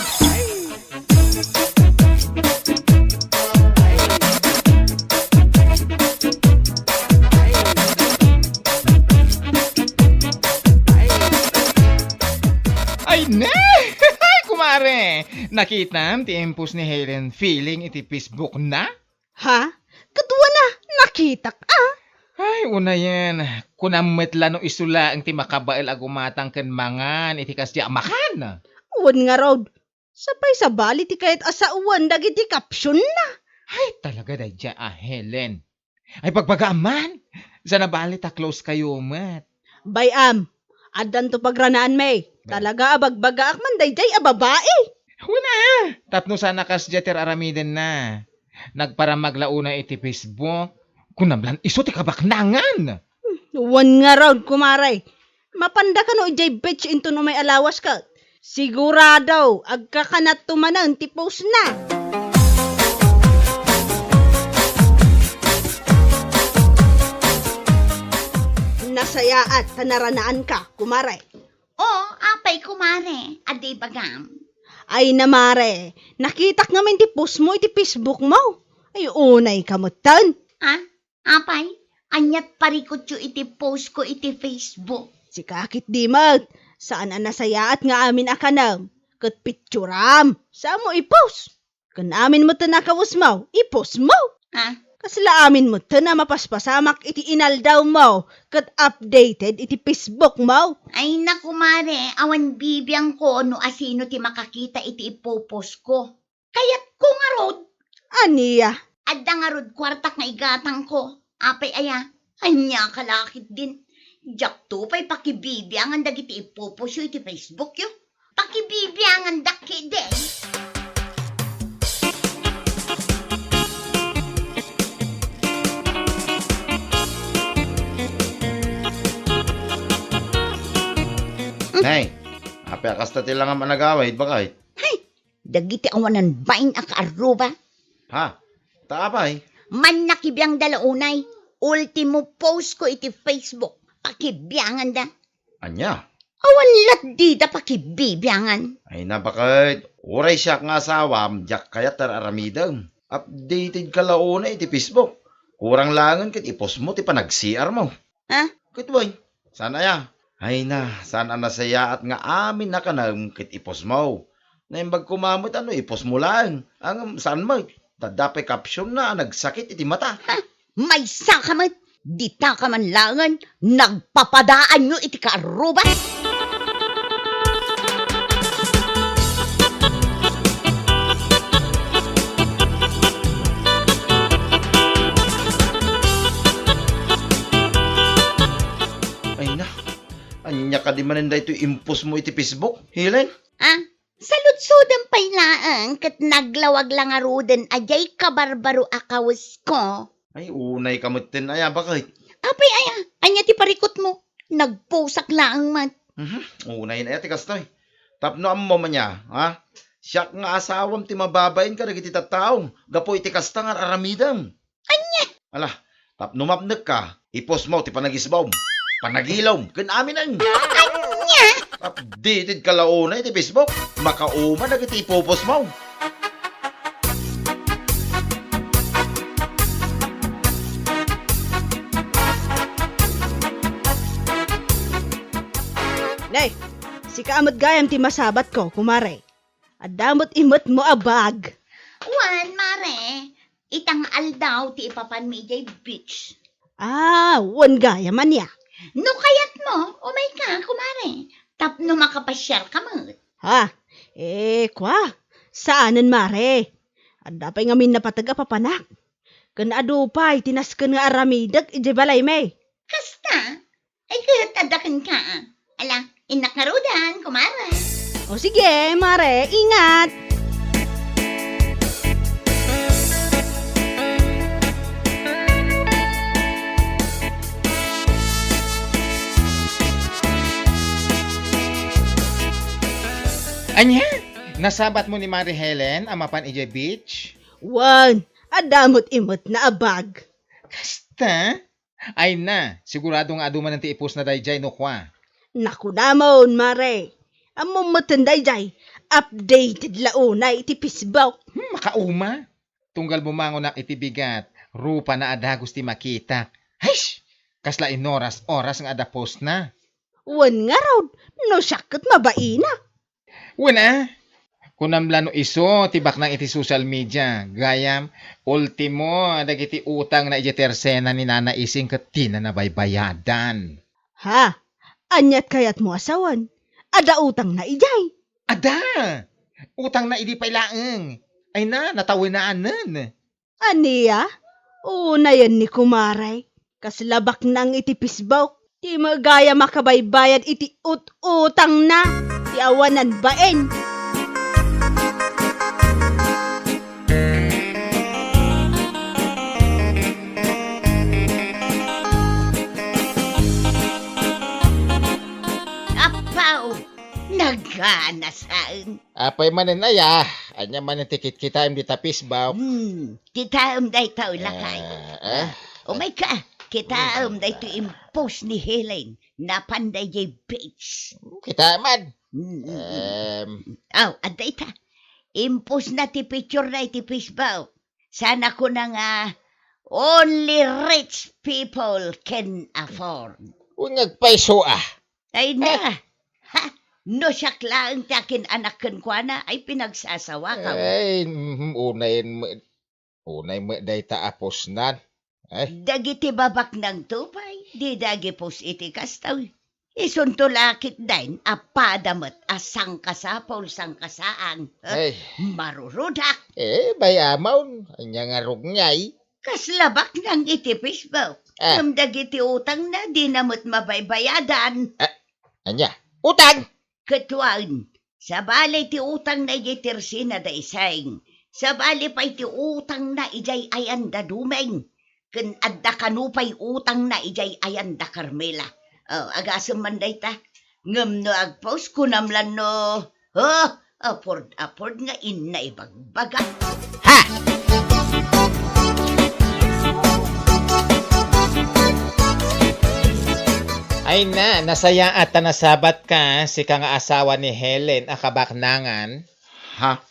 Ay, ne! Kumare, nakitam ti impost ni Helen Feeling iti Facebook na? Ha? Kaduana, nakitak a. Ay, unayen, kunam met la no isu laeng ti makabael a gumatang ken mangan iti kasdiay a makan. Wen ngarud, sapay sabali ti kayat a sawen dagiti caption na. Ay, talaga daydiay a Helen. Ay, bagbagaam man. Saan a bali ta close kayo met. Bay-am, addanto pagranaan, May. Bay. Talaga a bagbagaak man daydiay a babai. Wen a, tapno saan a kasdiay ti ar-aramidenna. Nagparamag la unay iti Facebook. Kunam lan isu ti kabaknangan. Wen ngarud, kumare. Mapanda kano idiay beach inton umay a lawas ket. Sigurado, agkakanatto manen ti post na. Nasayaat ta naranaanka, kumare. O, apay, kumare, adi bagam. Ay na, mare, nakitak ngamin ti post mo iti Facebook mo. Ay, unay ka metten. Ah, apay, aniat parikutyo iti post ko iti Facebook? Sika ketdi met, saan a nasayaat nga amin a kanam, ket pitsuram, saan mo i-post. Ken amin metten a kawesmo, i-post mo. Ah? Kasla amin metten a mapaspasamak iti inaldaw mo ket updated iti Facebook mo. Ay, naku, mare, awan bibiangko no asino ti makakita iti ipopost ko. Kayatko ngarud. Ania? Adda ngarud kuartak nga igatangko. Apay aya? Ania ka la ketdin? Diakto pay pakibibiangan dagiti ipopost yo iti Facebook yo. Pakibibiangan dak ketdi. Nay, apay a kasta ti langam a nagawid, bakit? Hay, dagiti awanan bain a kaarruba. Ha? Ta apay? Mannakibiangda la unay. Ultimo post ko iti Facebook. Pakibianganda. Ania? Awan lat dida pakibibiangan. Ay na, bakit? Uray siak nga asawam, diak kayat ar-aramidem. Updated ka la unay iti Facebook. Kurang laengen ket i-post mo ti panag-C R mo. Ha? Ket wen, saan aya? Ay na, saan a nasayaat nga amin a kanam ket i-post mo. Naimbag koma met a no i-post mo laeng. Ngem saan met? Ta adda pay caption na a nagsakit iti mata. Ha? Maysa ka met? Dita ka man laengen, nagpapadaanyo iti kaarruba. Ay na, ania kadi manen daytoy impostmo iti Facebook, Helen? Ah, saludsodem pay laeng ket naglawag la ngaruden a diay kabarbaro a kawesko. Ay, unay ka metten, aya, baket? Apay, aya, ania ti parikutmo? Nagpusak laeng met. Mhm, unay na aya ti kastoy. Tapno ammom ania, ha? Siak nga asawam ti mababain kadagiti tattao gapu iti kasta nga ar-aramidem. Ania? Ala, tapno mapnekka, ipostmo ti panagisbawm, panagilawm, ken aminen. Ania? Updated ka la unay iti Facebook. Makauma dagiti ipopostmo. Nay, sika met gayam ti masabatko, kumare. Adda met imetmo a bag. Wen, mare. Ita nga aldaw ti ipapanmi idiay beach. Ah, wen gayam ania? No kayatmo, umayka, kumare. Tapno makapasiarka met. Ha? Eh, kua? Saanen, mare. Adda pay ngamin napateg a papanak. Ken adu pay ti nasken nga aramidek idiay balaymi. Kasta? Ay, ket adda kenka. Ala, innak ngaruden, kumare. O sige, mare, ingat. Ania? Nasabatmo ni Mare Helen a mapan idiay beach? Wen, adda met imetna a bag. Kasta? Ay na, sigurado nga adu manen ti ipostna daydiay no kua. Nakunamon, mare. Ammom metten daydiay, updated la unay iti Facebook. Hmm, makauma. Tunggal bumangonak iti bigat, rupana a dagus ti makitak. Hais! Kasla inoras-oras nga adda postna. Wen ngarud, no siak ket mabaina. Wen a, kunam la no isu ti baknang iti social media, gayam, ultimo, dagiti utangna idiay tersena ni Nana Ising ket dina nabaybayadan. Ha? Aniat kayatmo a sawen? Adda utangna idiay? Adda! Utangna idi pay laeng. Ay na, natawenanen. Ania? Unayen ni kumare. Kasla baknang iti Facebook. Ti met gayam a kabaybayad iti ut-utangna. Ti awanan bain. Apaw! Naganasaen. Apay manen aya? Ania manen ti kitkitaem dita Facebook? Hmm, kitaem dayta, lakay. Ah, ah. Umayka, kitaem daytoy impost ni Helen. Napan daydiay beach. Kitaem man. Mm, mm, mm. Em. Aw, adda ita. Impostna ti picturena iti Facebook. Sana kuna nga, "Only rich people can afford." Wen nga agpayso a. Ay na. Eh. Ha? No siak laeng ti akin-anak kenkuana, ay pinagsasawakam. Ay, mhm, unayen met, unay met dayta a postnan. Ay. Dagiti babaknangto pay, dida agipos iti kasta. Isunto la ketdin a pada met a sangkasapul, sangkasaang. Ay. Marurudak. Eh, bay-amon, ania nga rugngay? Kasla baknang iti Facebook. Ah. Ngem dagiti utangna, dina met mabaybayadan. Ah, ania? Utang? Ket wen, sabali ti utangna idiay tersena da Ising. Sabali pay ti utangna idiay ayan da Dumeng. Ken adda kano pay utangna idiay ayan da Carmela. Oh, agasem man dayta. Ngem no agpost, kunam lan no, oh, Apord-apord nga inna ibagbaga. Ha! Ay na, nasayaat ta nasabatka, sika nga asawa ni Helen a kabaknangan. Ha?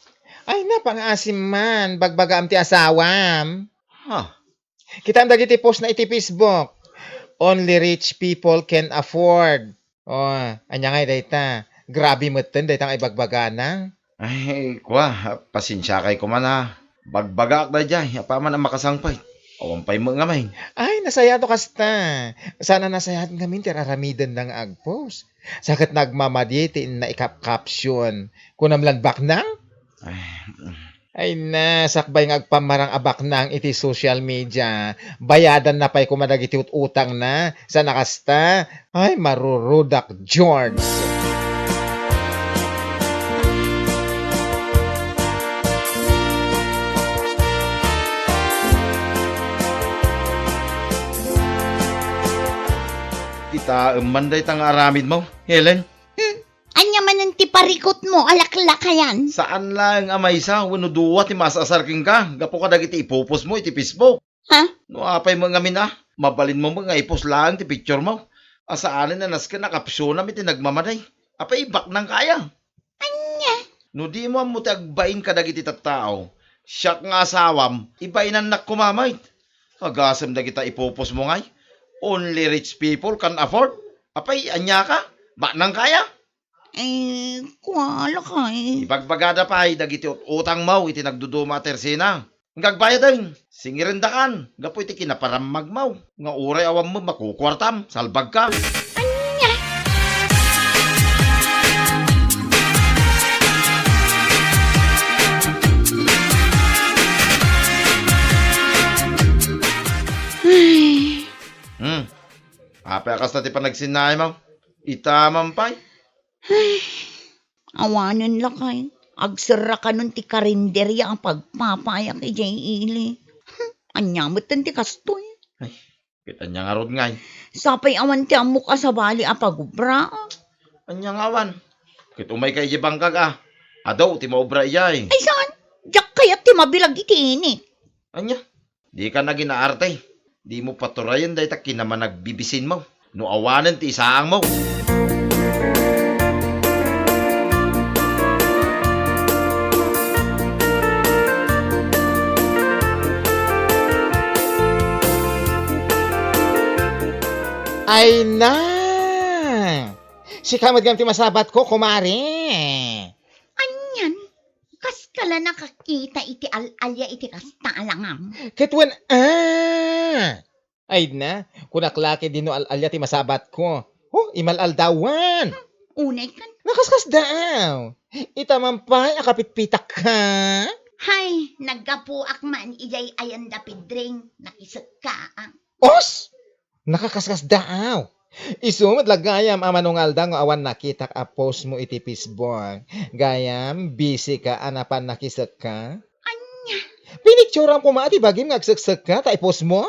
Ay na, pangaasim man, bagbagaam ti asawam. Ha? Kitaem dagiti postna iti Facebook. Only rich people can afford. Oh, ania ngay dayta? Grabe metten dayta nga ibagbagana. Ay, kua, pasensiakay koma a. Bagbagaak daydiay, apaman a makasangpet. Awan pay met ngamin. Ay, nasayaat no kasta. Saan a nasayaat ngamin ti ar-aramidenna nga agpost. Sa ket nagmamadi ti naikap-caption. Kunam lan baknang? Ay, mm. Ay na, sakbay nga agpammarang a baknang iti social media, bayadanna pay koma dagiti ut-utangna. Saan a kasta? Ay, marurudak, George! Kitaem man dayta nga aramidmo, Helen? Hmm, ania manen ti parikutmo a laklakayan? Saan laeng a maysa wenno dua ti maas-asar kenka gapu kadagiti ipupostmo iti Facebook. Ha? No apay met ngamin a, mabalinmo met nga i-post laeng ti picturemo. A saanen a nasken a captionam iti nagmamadi. Apay, ibaknangka aya? Ania? No dimo ammo ti agbain kadagiti tattao, siak nga asawam, ibainannak koma met. Agasem dagita ipupostmo ngay, only rich people can afford. Apay, aniaka? Baknangka aya? Eh, kua, lakay. Ibagbagada pay dagiti ut-utangmo iti nagduduma a tersena. Ngka agbayaden, singirendakan gapu iti kinaparammagmo nga uray awan met makukuartam, salbagka. Ania? Ay. Hmm. Apay a kasta ti panagsinnaaymo? Ita man pay? Ay, awanen lakay. Agserrakanon ti karinderia a pagpapayak idiay ili. Ania metten ti kastoy? Ay, ket ania ngarud ngay? Sapay awan ti ammok a sabali a pagobra. Ania nga awan? Ket umayka idiay bangkag a. Adu ti maobra idiay. Ay saan? Diak kayat ti mabilag iti init. Ania? Dika naginaarte. Dimo paturayen dayta kinamanagbibisinmo no awanen ti isaangmo. Ay na! Sika met gayam ti masabatko, kumare. Anian? Kaska la nakakita iti al-alia iti kasta a langam? Ket wen, a! Ay na, kunak la ket dino al-alia ti masabatko. Oh, imal-aldawan! Unay kan? Nakaskasdaaw! Ita man pay a kapitpitakka? Hay, naggapuak man idiay ayan da Pedring, nakisekka. Os! Nakakaskasdaaw! Isu met la gayam a mano nga aldaw nga awan nakitak a postmo iti Facebook. Gayam, busy ka a napan nakisekka? Ania? Pinicturam koma ti bagim nga agseksekka ta ipostmo?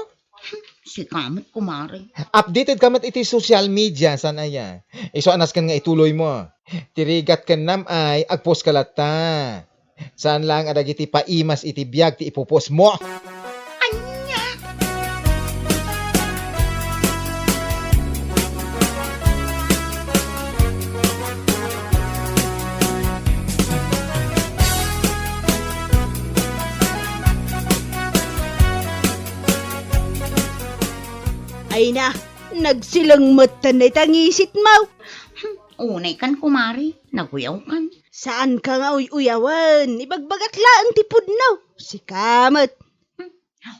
Sika met, kumare. Updated ka met iti social media, saan aya? Isu a nasken nga ituloymo. Ti rigat ken nam ay agpost ka latta. Saan laeng a dagiti paimas iti biag ti ipupostmo. Ania? Ay na, nagsileng metten dayta ngisitmo. Hmm, unay kan, kumare, naguyawkan. Saanka nga uy-uyawen, ibagbagak laeng ti pudno. Sika met. Hmm,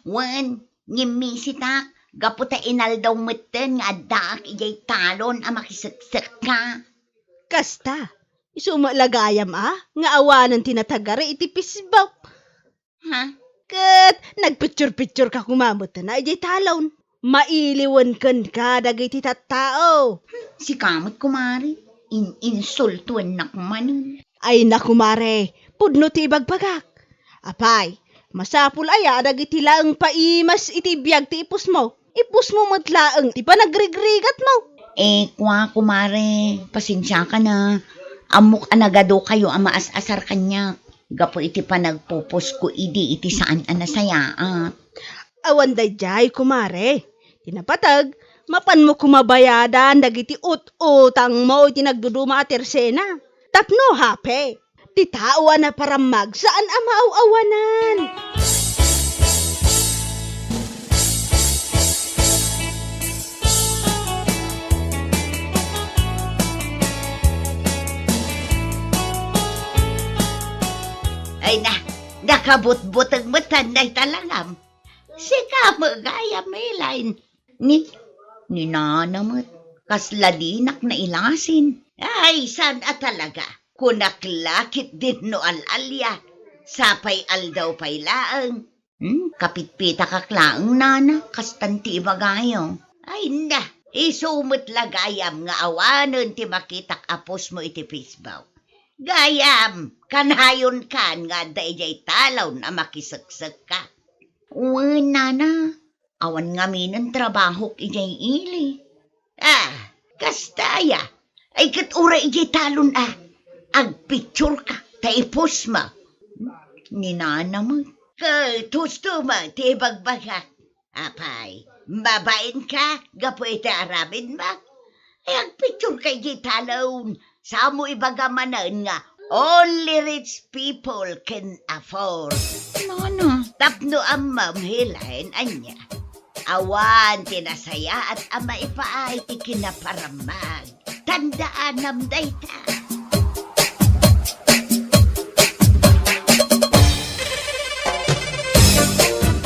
wen, ngem misitak, gapu ta inaldaw metten nga addaak idiay talon a makiseksekka. Kasta, isu met la gayam a, nga awanen ti natagari iti Facebook. Ha? Ket nagpicture-picture ka koma metten a idiay talon. Mailiwen kenka dagiti tattao. Hmm, sika met, kumare, in-insultuennak manen. Ay na, kumare, pudno ti ibagbagak. Apay, masapul aya a dagiti laeng paimas iti biag ti ipostmo? Ipostmo met laeng ti panagrigrigatmo. Eh, kua, kumare, pasensiakan a. Ammok a nagadukayo a maas-asar kaniak gapu iti panagpupostko idi iti saan a nasayaat. Awan daydiay, kumare. Ti napateg, mapanmo koma bayadan dagiti ut-utangmo iti nagduduma a tersena. Tapno happy. Ti tao a naparammag saan a maaw-awanan. Ay na, nakabutbuteng met dayta langam. Sika met gayam, Elaine. Ni, ni Nana met, kasla dinak nailasin. Ay, saan a talaga? Kunak la ketdin no al-alia. Sapay aldaw pay laeng. Hmm, kapitpitakak laeng, Nana, kastan ti ibagayo. Ay, na, isu met la gayam nga awanen ti makitak a post mo iti Facebook. Gayam, kanayonkan nga adda idiay talon a makiseksekka. Wen, Nana, awan ngaminen trabahok idiay ili. Ah, kasta aya. Ay, ket uray idiay talon a agpictureka ta i-post mo. Ni Nana met. Ket husto met ti ibagbagak. Apay, mabainka gapu iti aramidmo? Ay, agpictureka idiay talon. Saanmo ibaga manen nga only rich people can afford. Nana. Tapno ammom, Elaine, ania? Awan ti nasayaat a maipaay ti kinaparamag. Tandaanam dayta.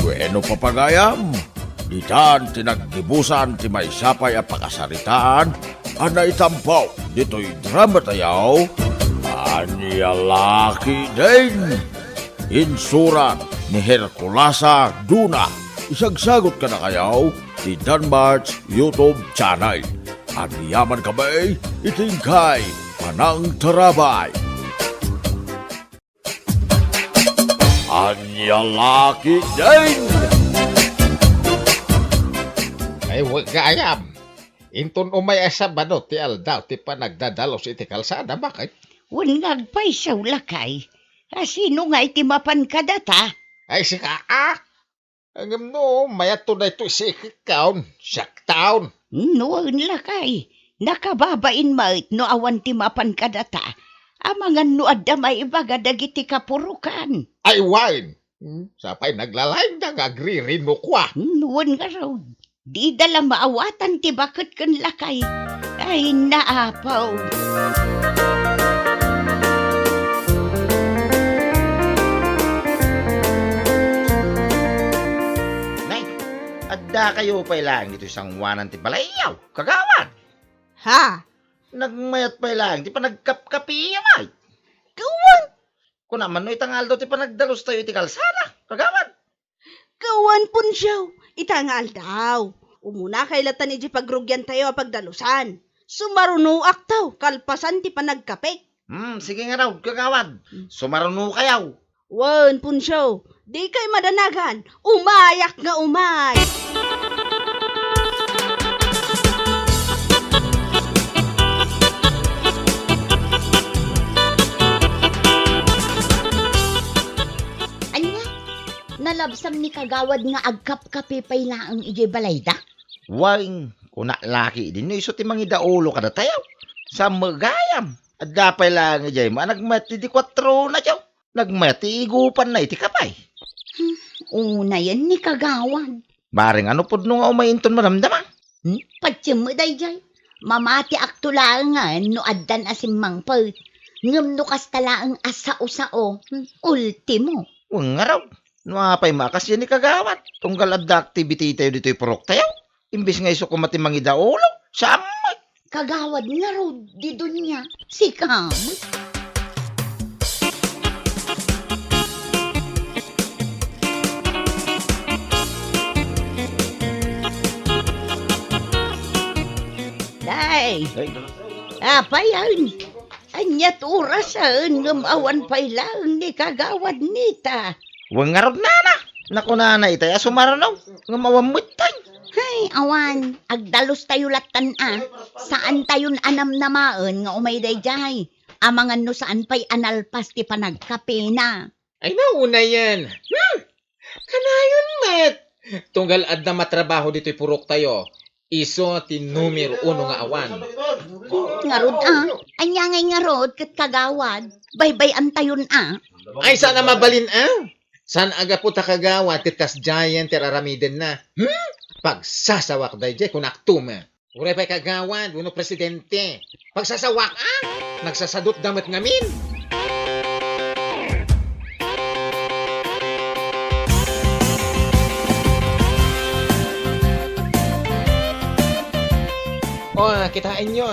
Bueno, papagayam, ditan ti naggibusan ti maysa pay a pakasaritaan a naitampo ditoy drama tayo, Ania La Ketdin. Insurat ni Herculasa Duna. Isagsagot kadakayo ti Danmart's YouTube channel. Agyamankami iti inkay panangtarabay. Ania La Ketdin! Ay, wa-, gayam. Inton umay a Sabado ti aldaw ti panagdadalus iti kalsada, bakit? Wen nga agpayso, lakay. A, sino nga iti mapan kadata? Ay, sika, a? Ngem no mayatto daytoy sikkaon, siaktaon. No, wen lakay, nakababain met no awan ti mapan kadata. Amangan no adda maibaga dagiti kapurokan. Ay, wen. Hmm, sapay naglalayda nga agririnukua. No, wen ngarud. Dida la maawatan ti baket ken lakay. Ay, naapaw. Nay, addakayo pay laeng ditoy sanguanan ti balayyo, kagawad. Ha? Nagmayat pay laeng ti panagkapkapiyo, ay. Kawan. Kuna man no ita nga aldaw ti panagdalustayo iti kalsada, kagawad. Kawan, Poncio, ita nga aldaw. Umunakay latta idiay pagrugiantayo a pagdalusan. Sumarunoakto, kalpasan ti panagkapik. Hmm, sige ngarud, kagawad. Hmm. Sumarunokayo. Wen, Poncio, dikay madanagan. Umayak nga umay. Ania? Nalabsam ni kagawad nga agkapkapi pay laeng idiay balayda? Wen, kuna la ketdin no isu ti mangidaulo kadatayo. Saan met gayam, adda pay laeng idiay manen nagmayat ti dikuatronayo. Nagmayat ti igupanna iti kape. Hmm, unayen ni kagawad. Bareng a no pudno nga umay inton madamdama. Hmm, patiem met daydiay. Mamatiakto laengen no addan a simmangpet. Ngem no kasta laeng a sao-sao, hmm, ultimo. Wen ngarud, no apay makasian ni kagawad, tunggal adda activity tayo ditoy puroktayo. Imbes nga isu koma ti mangidaulo, saan met. Kagawad ngarud, Didonia, sika met. Day, ay, apay, ay, aniat orasen ngem awan pay laeng ni kagawad Nita. Wen ngarud, nana, nakunana itay a sumaruno, ngem awan metten. Hay, awan, agdalustayo lattan a. Saantayon a namnamaen nga umay daydiay. Amangan no saan pay a nalpas ti panagkapina. Ay, naunayen. Hmm! Kanayon met. Tunggal adda matrabaho ditoy puroktayo. Isu ti numero uno nga awan. Ngarud a, ania ngay ngarud ket kagawad, baybay-antayon a. Ay, saan a mabalin a? Saan a gapu ta kagawad ket kasdiayen ti ar-aramidenna? Hmm? Pagsasawak daydiay, kunak tume. Uray pay kagawad wenno presidente. Pagsasawak a? Nagsasadutda met ngamin. Kitaenyo,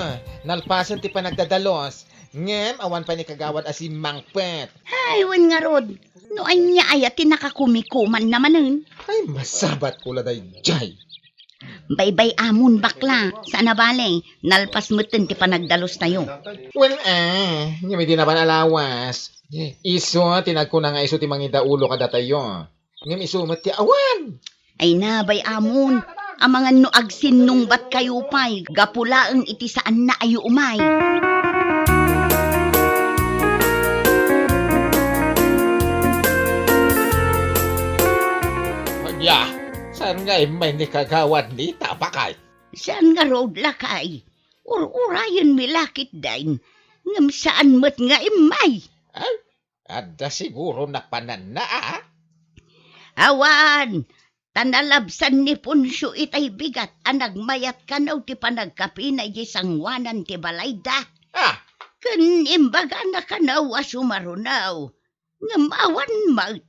nalpasen ti panagdadalos, ngem awan pay ni Kagawad a simmangpet. Ay, wen ngarud, no ania aya ti nakakumikuman na manen? Ay, masabatko la daydiay. Baybay-amon, bakla, saan a bale, nalpas metten ti panagdalos tayo. Wen, eh, ngem idi napan a lawas, isu ti nagkuna nga isu ti mangidaulo kadatayo. Ngem isu met ti awan. Ay na, bay-amon, amangan no agsinnungbat kayo pay, gapu laeng iti saan na ayo umay. Ania, saan nga immay ni Kagawad Nita, bakay? Saan ngarud, lakay? Ur-urayenmi la ketdin, ngem saan met nga immay. Ay, adda siguro napananna, a? Awan, ta nalabsan ni Poncio itay bigat a nagmayat kano ti panagkapina idiay sangoanan ti balayda. Ah! Ken imbagana kano a sumaruno, ngem awan met.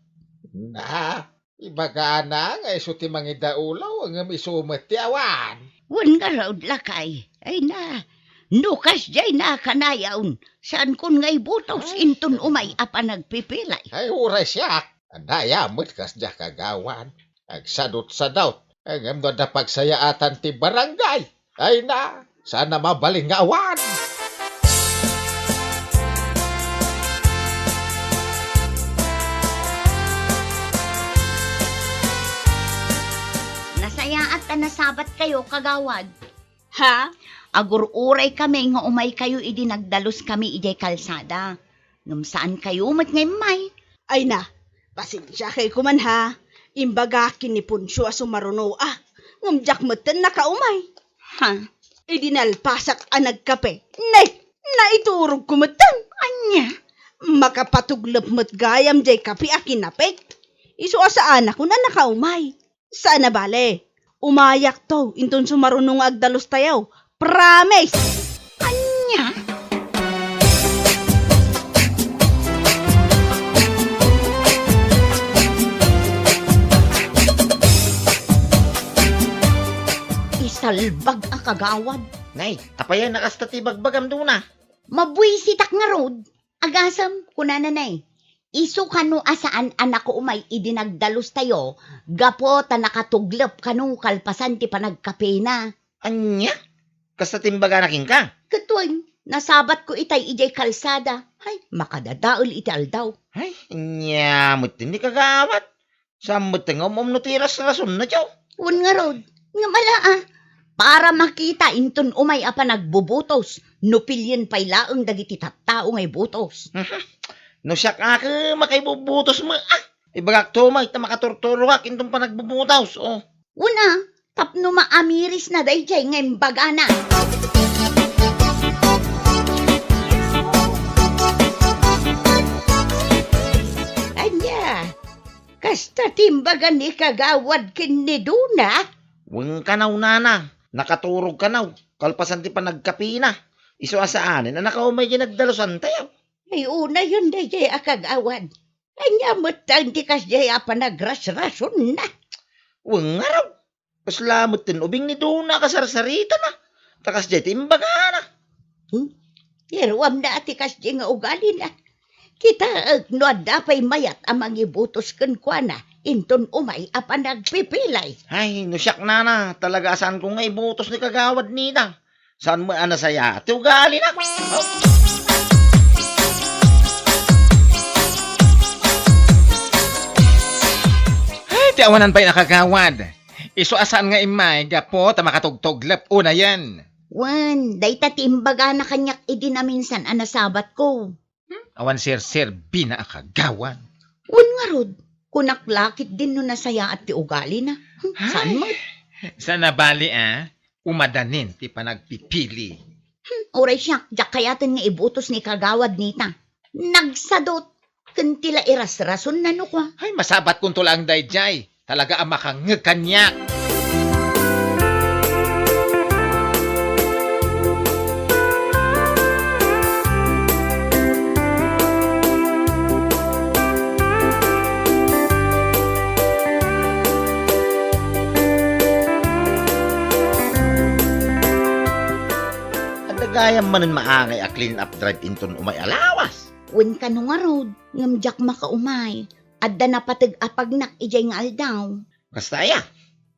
Na, ibagana nga isu ti mangidaulo, ngem isu met ti awan. Wen ngarud, lakay. Ay na, no kasdiay na kanayon, saankon nga ibutos inton umay a panagpipilay. Ay, uray siak. Ania met kasdiay, Kagawad. Agsadutsadut. Ngem no adda pagsayaatan ti barangay, ay na, saan a mabalin nga awan. Nasayaat ta nasabat kayo, Kagawad. Ha? Agur-uray kami nga umay kayo idi nagdalus kami idiay kalsada. Ngem saan kayo met nga immay. Ay na, pasensia kay kuman ha. Imbagak ken ni Poncio a sumaruno a. Ngem diak metten nakaumay. Ha? Idi nalpasak a nagkape, ne, naiturogko metten. Ania? Makapatuglep met gayam diay kape a kinapek. Isu a saanakon a nakaumay. Saan a bale. Umayakto inton sumaruno nga agdalus tayo. Promise! Ania? Isalbag a kagawad. Nay, apay a nakasta ti bagbagam, Dona? Mabuisitak ngarud. Agasem, kunana, nay, isu kano a saan a nakaumay idi nagdalus tayo, gapu ta nakatuglep kano kalpasan ti panagkapena. Ania? Kasta ti imbagana kenka? Ket wen, nasabatko itay idiay kalsada. Hay, makadadael iti aldaw. Hay, ania met ni kagawad? Saan met nga um-um no ti rasrasonna, Joe? Wen ngarud, ngem ala a, para makita inton umay a panagbubutos, no pilien pay laeng dagiti tattao nga ibutos. Mhm. No siak a ket makaibubutos met, ah, ibagakto met ta makaturturogak inton panagbubutos, oh. Wen a, tapno maamirisna daydiay nga imbagana. Ania? Kasta ti imbaga ni kagawad ken ni Dona? Wen kanaw, nana, nakaturog kanaw, kalpasan ti panagkapina. Isu a saanen a nakaumay diay nagdalusantayo. Ay, unayen daydiay a kagawad. Ania met ti kasdiay a panagrasrasonna? Wen ngarud. Kasla met ti ubing ni Dona a kasarsaritana. Ta kasdiay ti imbagana. Hmm? Iruamna a ti kasdiay nga ugalina. Kitaek no adda pay mayat a mangibutos kenkuana inton umay a panagpipilay. Ay, no siak, nana, talaga a saanko nga ibutos ni kagawad Nita. Saan met a nasayaat ti ugalina? Ay, ti awanan pay a kagawad. Isu a saan nga immay gapu ta makatugtuglep unayen. Wen, dayta ti imbagana kaniak idi naminsan a nasabatko. Hmm? Awan serserbina a kagawad. Wen ngarud, kunak la ketdin no nasayaat ti ugalina. Hmm, saan met? Saan a bale a, umadanin ti panagpipili. Hmm, uray siak, diak kayaten nga ibutos ni kagawad Nita. Nagsadut, ken ti la irasrasonna no kua. Ay, masabatkonto laeng daydiay. Talaga a makangngeg kaniak. Ayan manen maangay a clean up drive inton umay a lawas. Wen kano ngarud, ngem diak makaumay. Adda napateg a pagnak idiay nga aldaw. Kasta aya?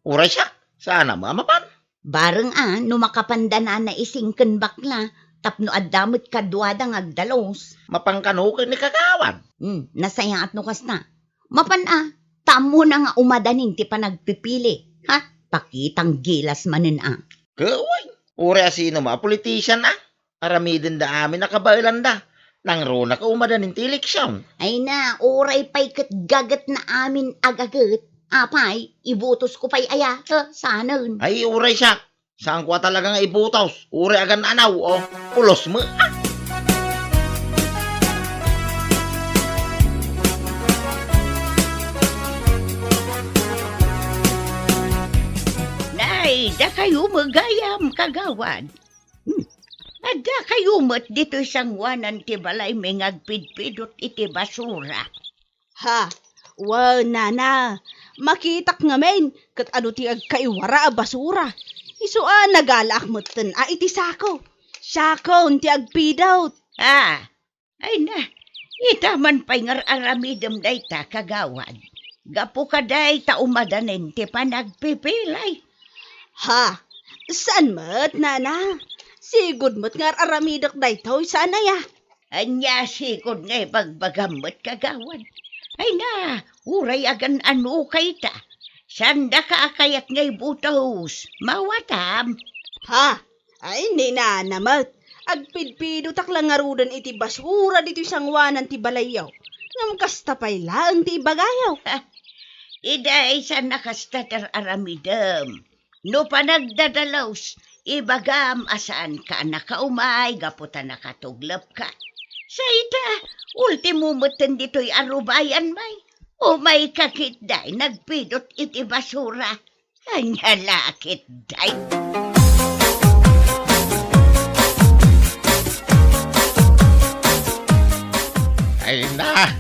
Uray siak, saan a mapan? Bareng a, no makapanda nana ising ken bakla, tapno adda met kaduada nga agdalus. Mapan kano ken ni kagawad? Hmm, nasayaat no kasta. Mapan a, ta ammona nga umadanin ti panagpipili. Ha? Pakitang gilas manen a. Kawan, uray a sino ma, politician a. Aramidenda amin a kabaelanda. Nangruna ka umadanin ti eleksion. Ay na, uray pay ket gagetna amin a gaget. Apay, ibutosko pay aya? He, sanen. Ay, uray siak. Saanko a talaga nga ibutos. Uray agan-anaw, o. Pulos met. Ah! Nay, dakayo met gayam, kagawad. Hmm. Addakayo met ditoy sangoanan ti balaymi nga agpidpidot iti basura. Ha, wen, nana, makitak ngamin ket adu ti agkaiwara a basura. Isu a nagalaak metten a iti sako. Sakon ti agpidot. Ah, ay na, ita man pay nga ar-aramidem dayta, kagawad. Gapu kadayta umadanen ti panagpipili. Ha, saan met, nana? Sigud met nga ar-aramidek daytoy, saan aya? Ania sigud nga ibagbagam met, kagawad? Ay na, uray agan-ano kayta. Saandaka a kayat nga ibutos, mawatam. Ha? Ay, ni nana met. Agpidpidotak la ngaruden iti basura ditoy sangoanan ti balayyo. Ngem kasta pay laeng ti ibagayo. Ha? Iday, saan a kasta ti ar-aramidem. No panagdadalus, ibagam a saanka a nakaumay gapu ta nakatuglepka. Sa ita, ultimo metten ditoy a rubayan, may. Umayka ketdi, nagpidot iti basura. Ania la ketdi? Ay na,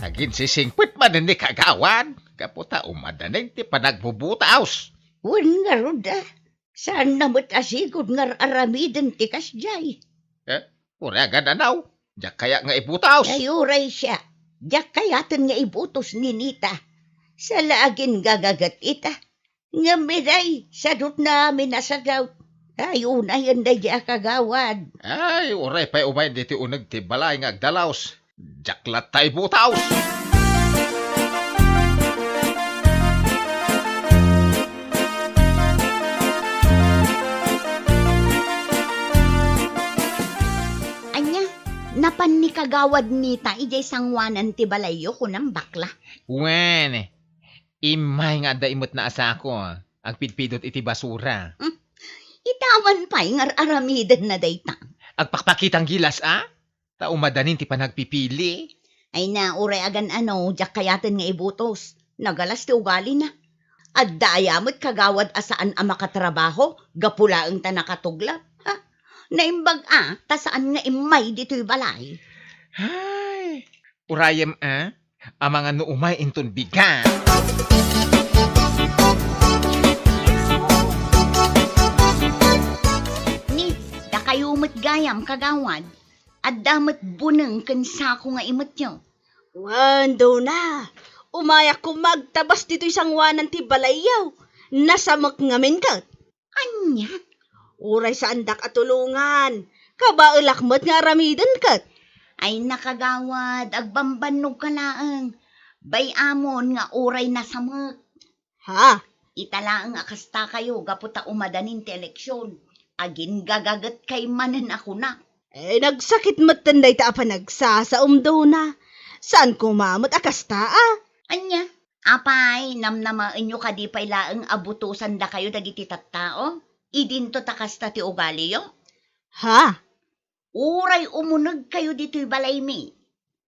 aginsisingpet manen ni kagawad gapu ta umadanen ti panagbubutos. Wen ngarud a, saanna met a sigud nga ar-aramiden ti kasdiay. Eh, uray agan-anaw, diak kayat nga ibutos. Ay, uray siak, diak kayaten nga ibutos ni Nita. Saan la agingagaget ita. Ngem iday, sadutna amin a sadaw. Ay, unayen daydi a kagawad. Ay, uray pay umay ditoy uneg ti balay nga agdalus. Diak latta ibutos. Ania, napan ni kagawad Nita idiay sangoanan ti balayyo, kunam, bakla? Wen, immay nga adda imetna a sako, agpidpidot iti basura. Hmm? Ita man pay nga ar-aramidenna dayta. Agpakpakitang gilas a? Ta umadanin ti panagpipili. Ay na, uray agan-ano, diak kayaten nga ibutos. Nagalas ti ugalina. Adda aya met kagawad a saan a makatrabaho, gapu laeng ta nakatuglap. Ha? Naimbag a, ta saan nga immay ditoy balay. Ay, urayem a, amangan no umay inton bigat. Ni, dakayo met gayam, kagawad. Adda met buneng ken sako nga imetyo. Wen, Dona, umayak koma agtabas ditoy sangoanan ti balayyo. Nasamek ngamin ket. Ania? Uray saandak a tulongan. Kabaelak met nga aramiden ket. Ay, nakagawad, agbambannogka laeng. Bay-amon nga uray nasamek. Ha? Ita laeng a kastakayo gapu ta umadanin ti eleksion. Agingagaget kay manen a kunak. Eh, nagsakit metten dayta a panagsasaom, Dona. Saan koma met a kasta a? Ania? Apay, namnamaenyo kadi pay laeng a butosandakayo dagiti tattao? Idinto ta kasta ti ugaliyo? Ha? Uray umunegkayo ditoy balaymi,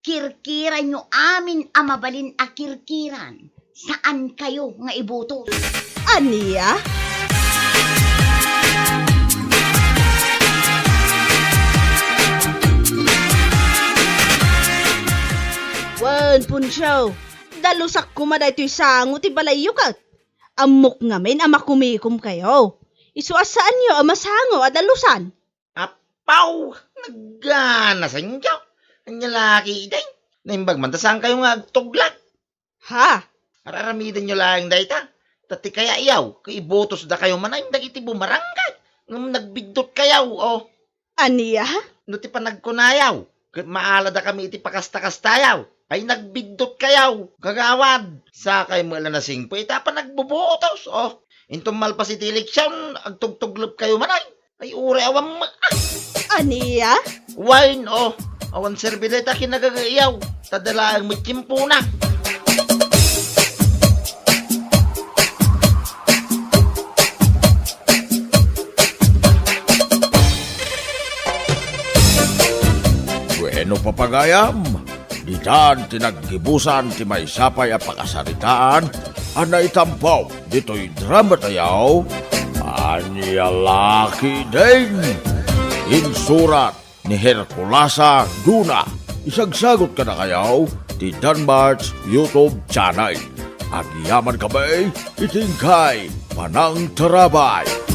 kirkiranyo amin a mabalin a kirkiran. Saankayo nga ibutos. Ania? Wen, Poncio, dalusak koma daytoy sango ti balayyo ket. Ammok ngamin a makumikomkayo. Isu a saanyo a masango a dalusan. Ap-, Aw, nagganasanyo. Ania la ketdin? Naimbag man ta saankayo nga agtuglag. Ha? Ar-aramidenyo laeng dayta. Ta ti kayayo, ket ibutosdakayo manen dagiti bumarangay. Ngem nagbiddutkayo, o. Ania? No ti panagkunayo, ket maaladakami iti pakasta-kastayo, ay nagbiddutkayo, kagawad. Sakay met la nasingpet ita panagbubutos, o. Inton malpas iti eleksion, agtugtuglepkayo manen. Ay, uray awan ma-, ah! Ania? Wine, o. Awan serbi dayta kinagagayaw. Ta dalaeng met tiempona. Bueno, papagayam, ditan ti naggibusan ti maysa pay a pakasaritaan a naitampo ditoy dramatayo, Ania la ketdin? Insurat ni Herculasa Duna. Isagsagot kadakayo ti Danmart's YouTube channel. Agyamankami iti inkay panangtarabay.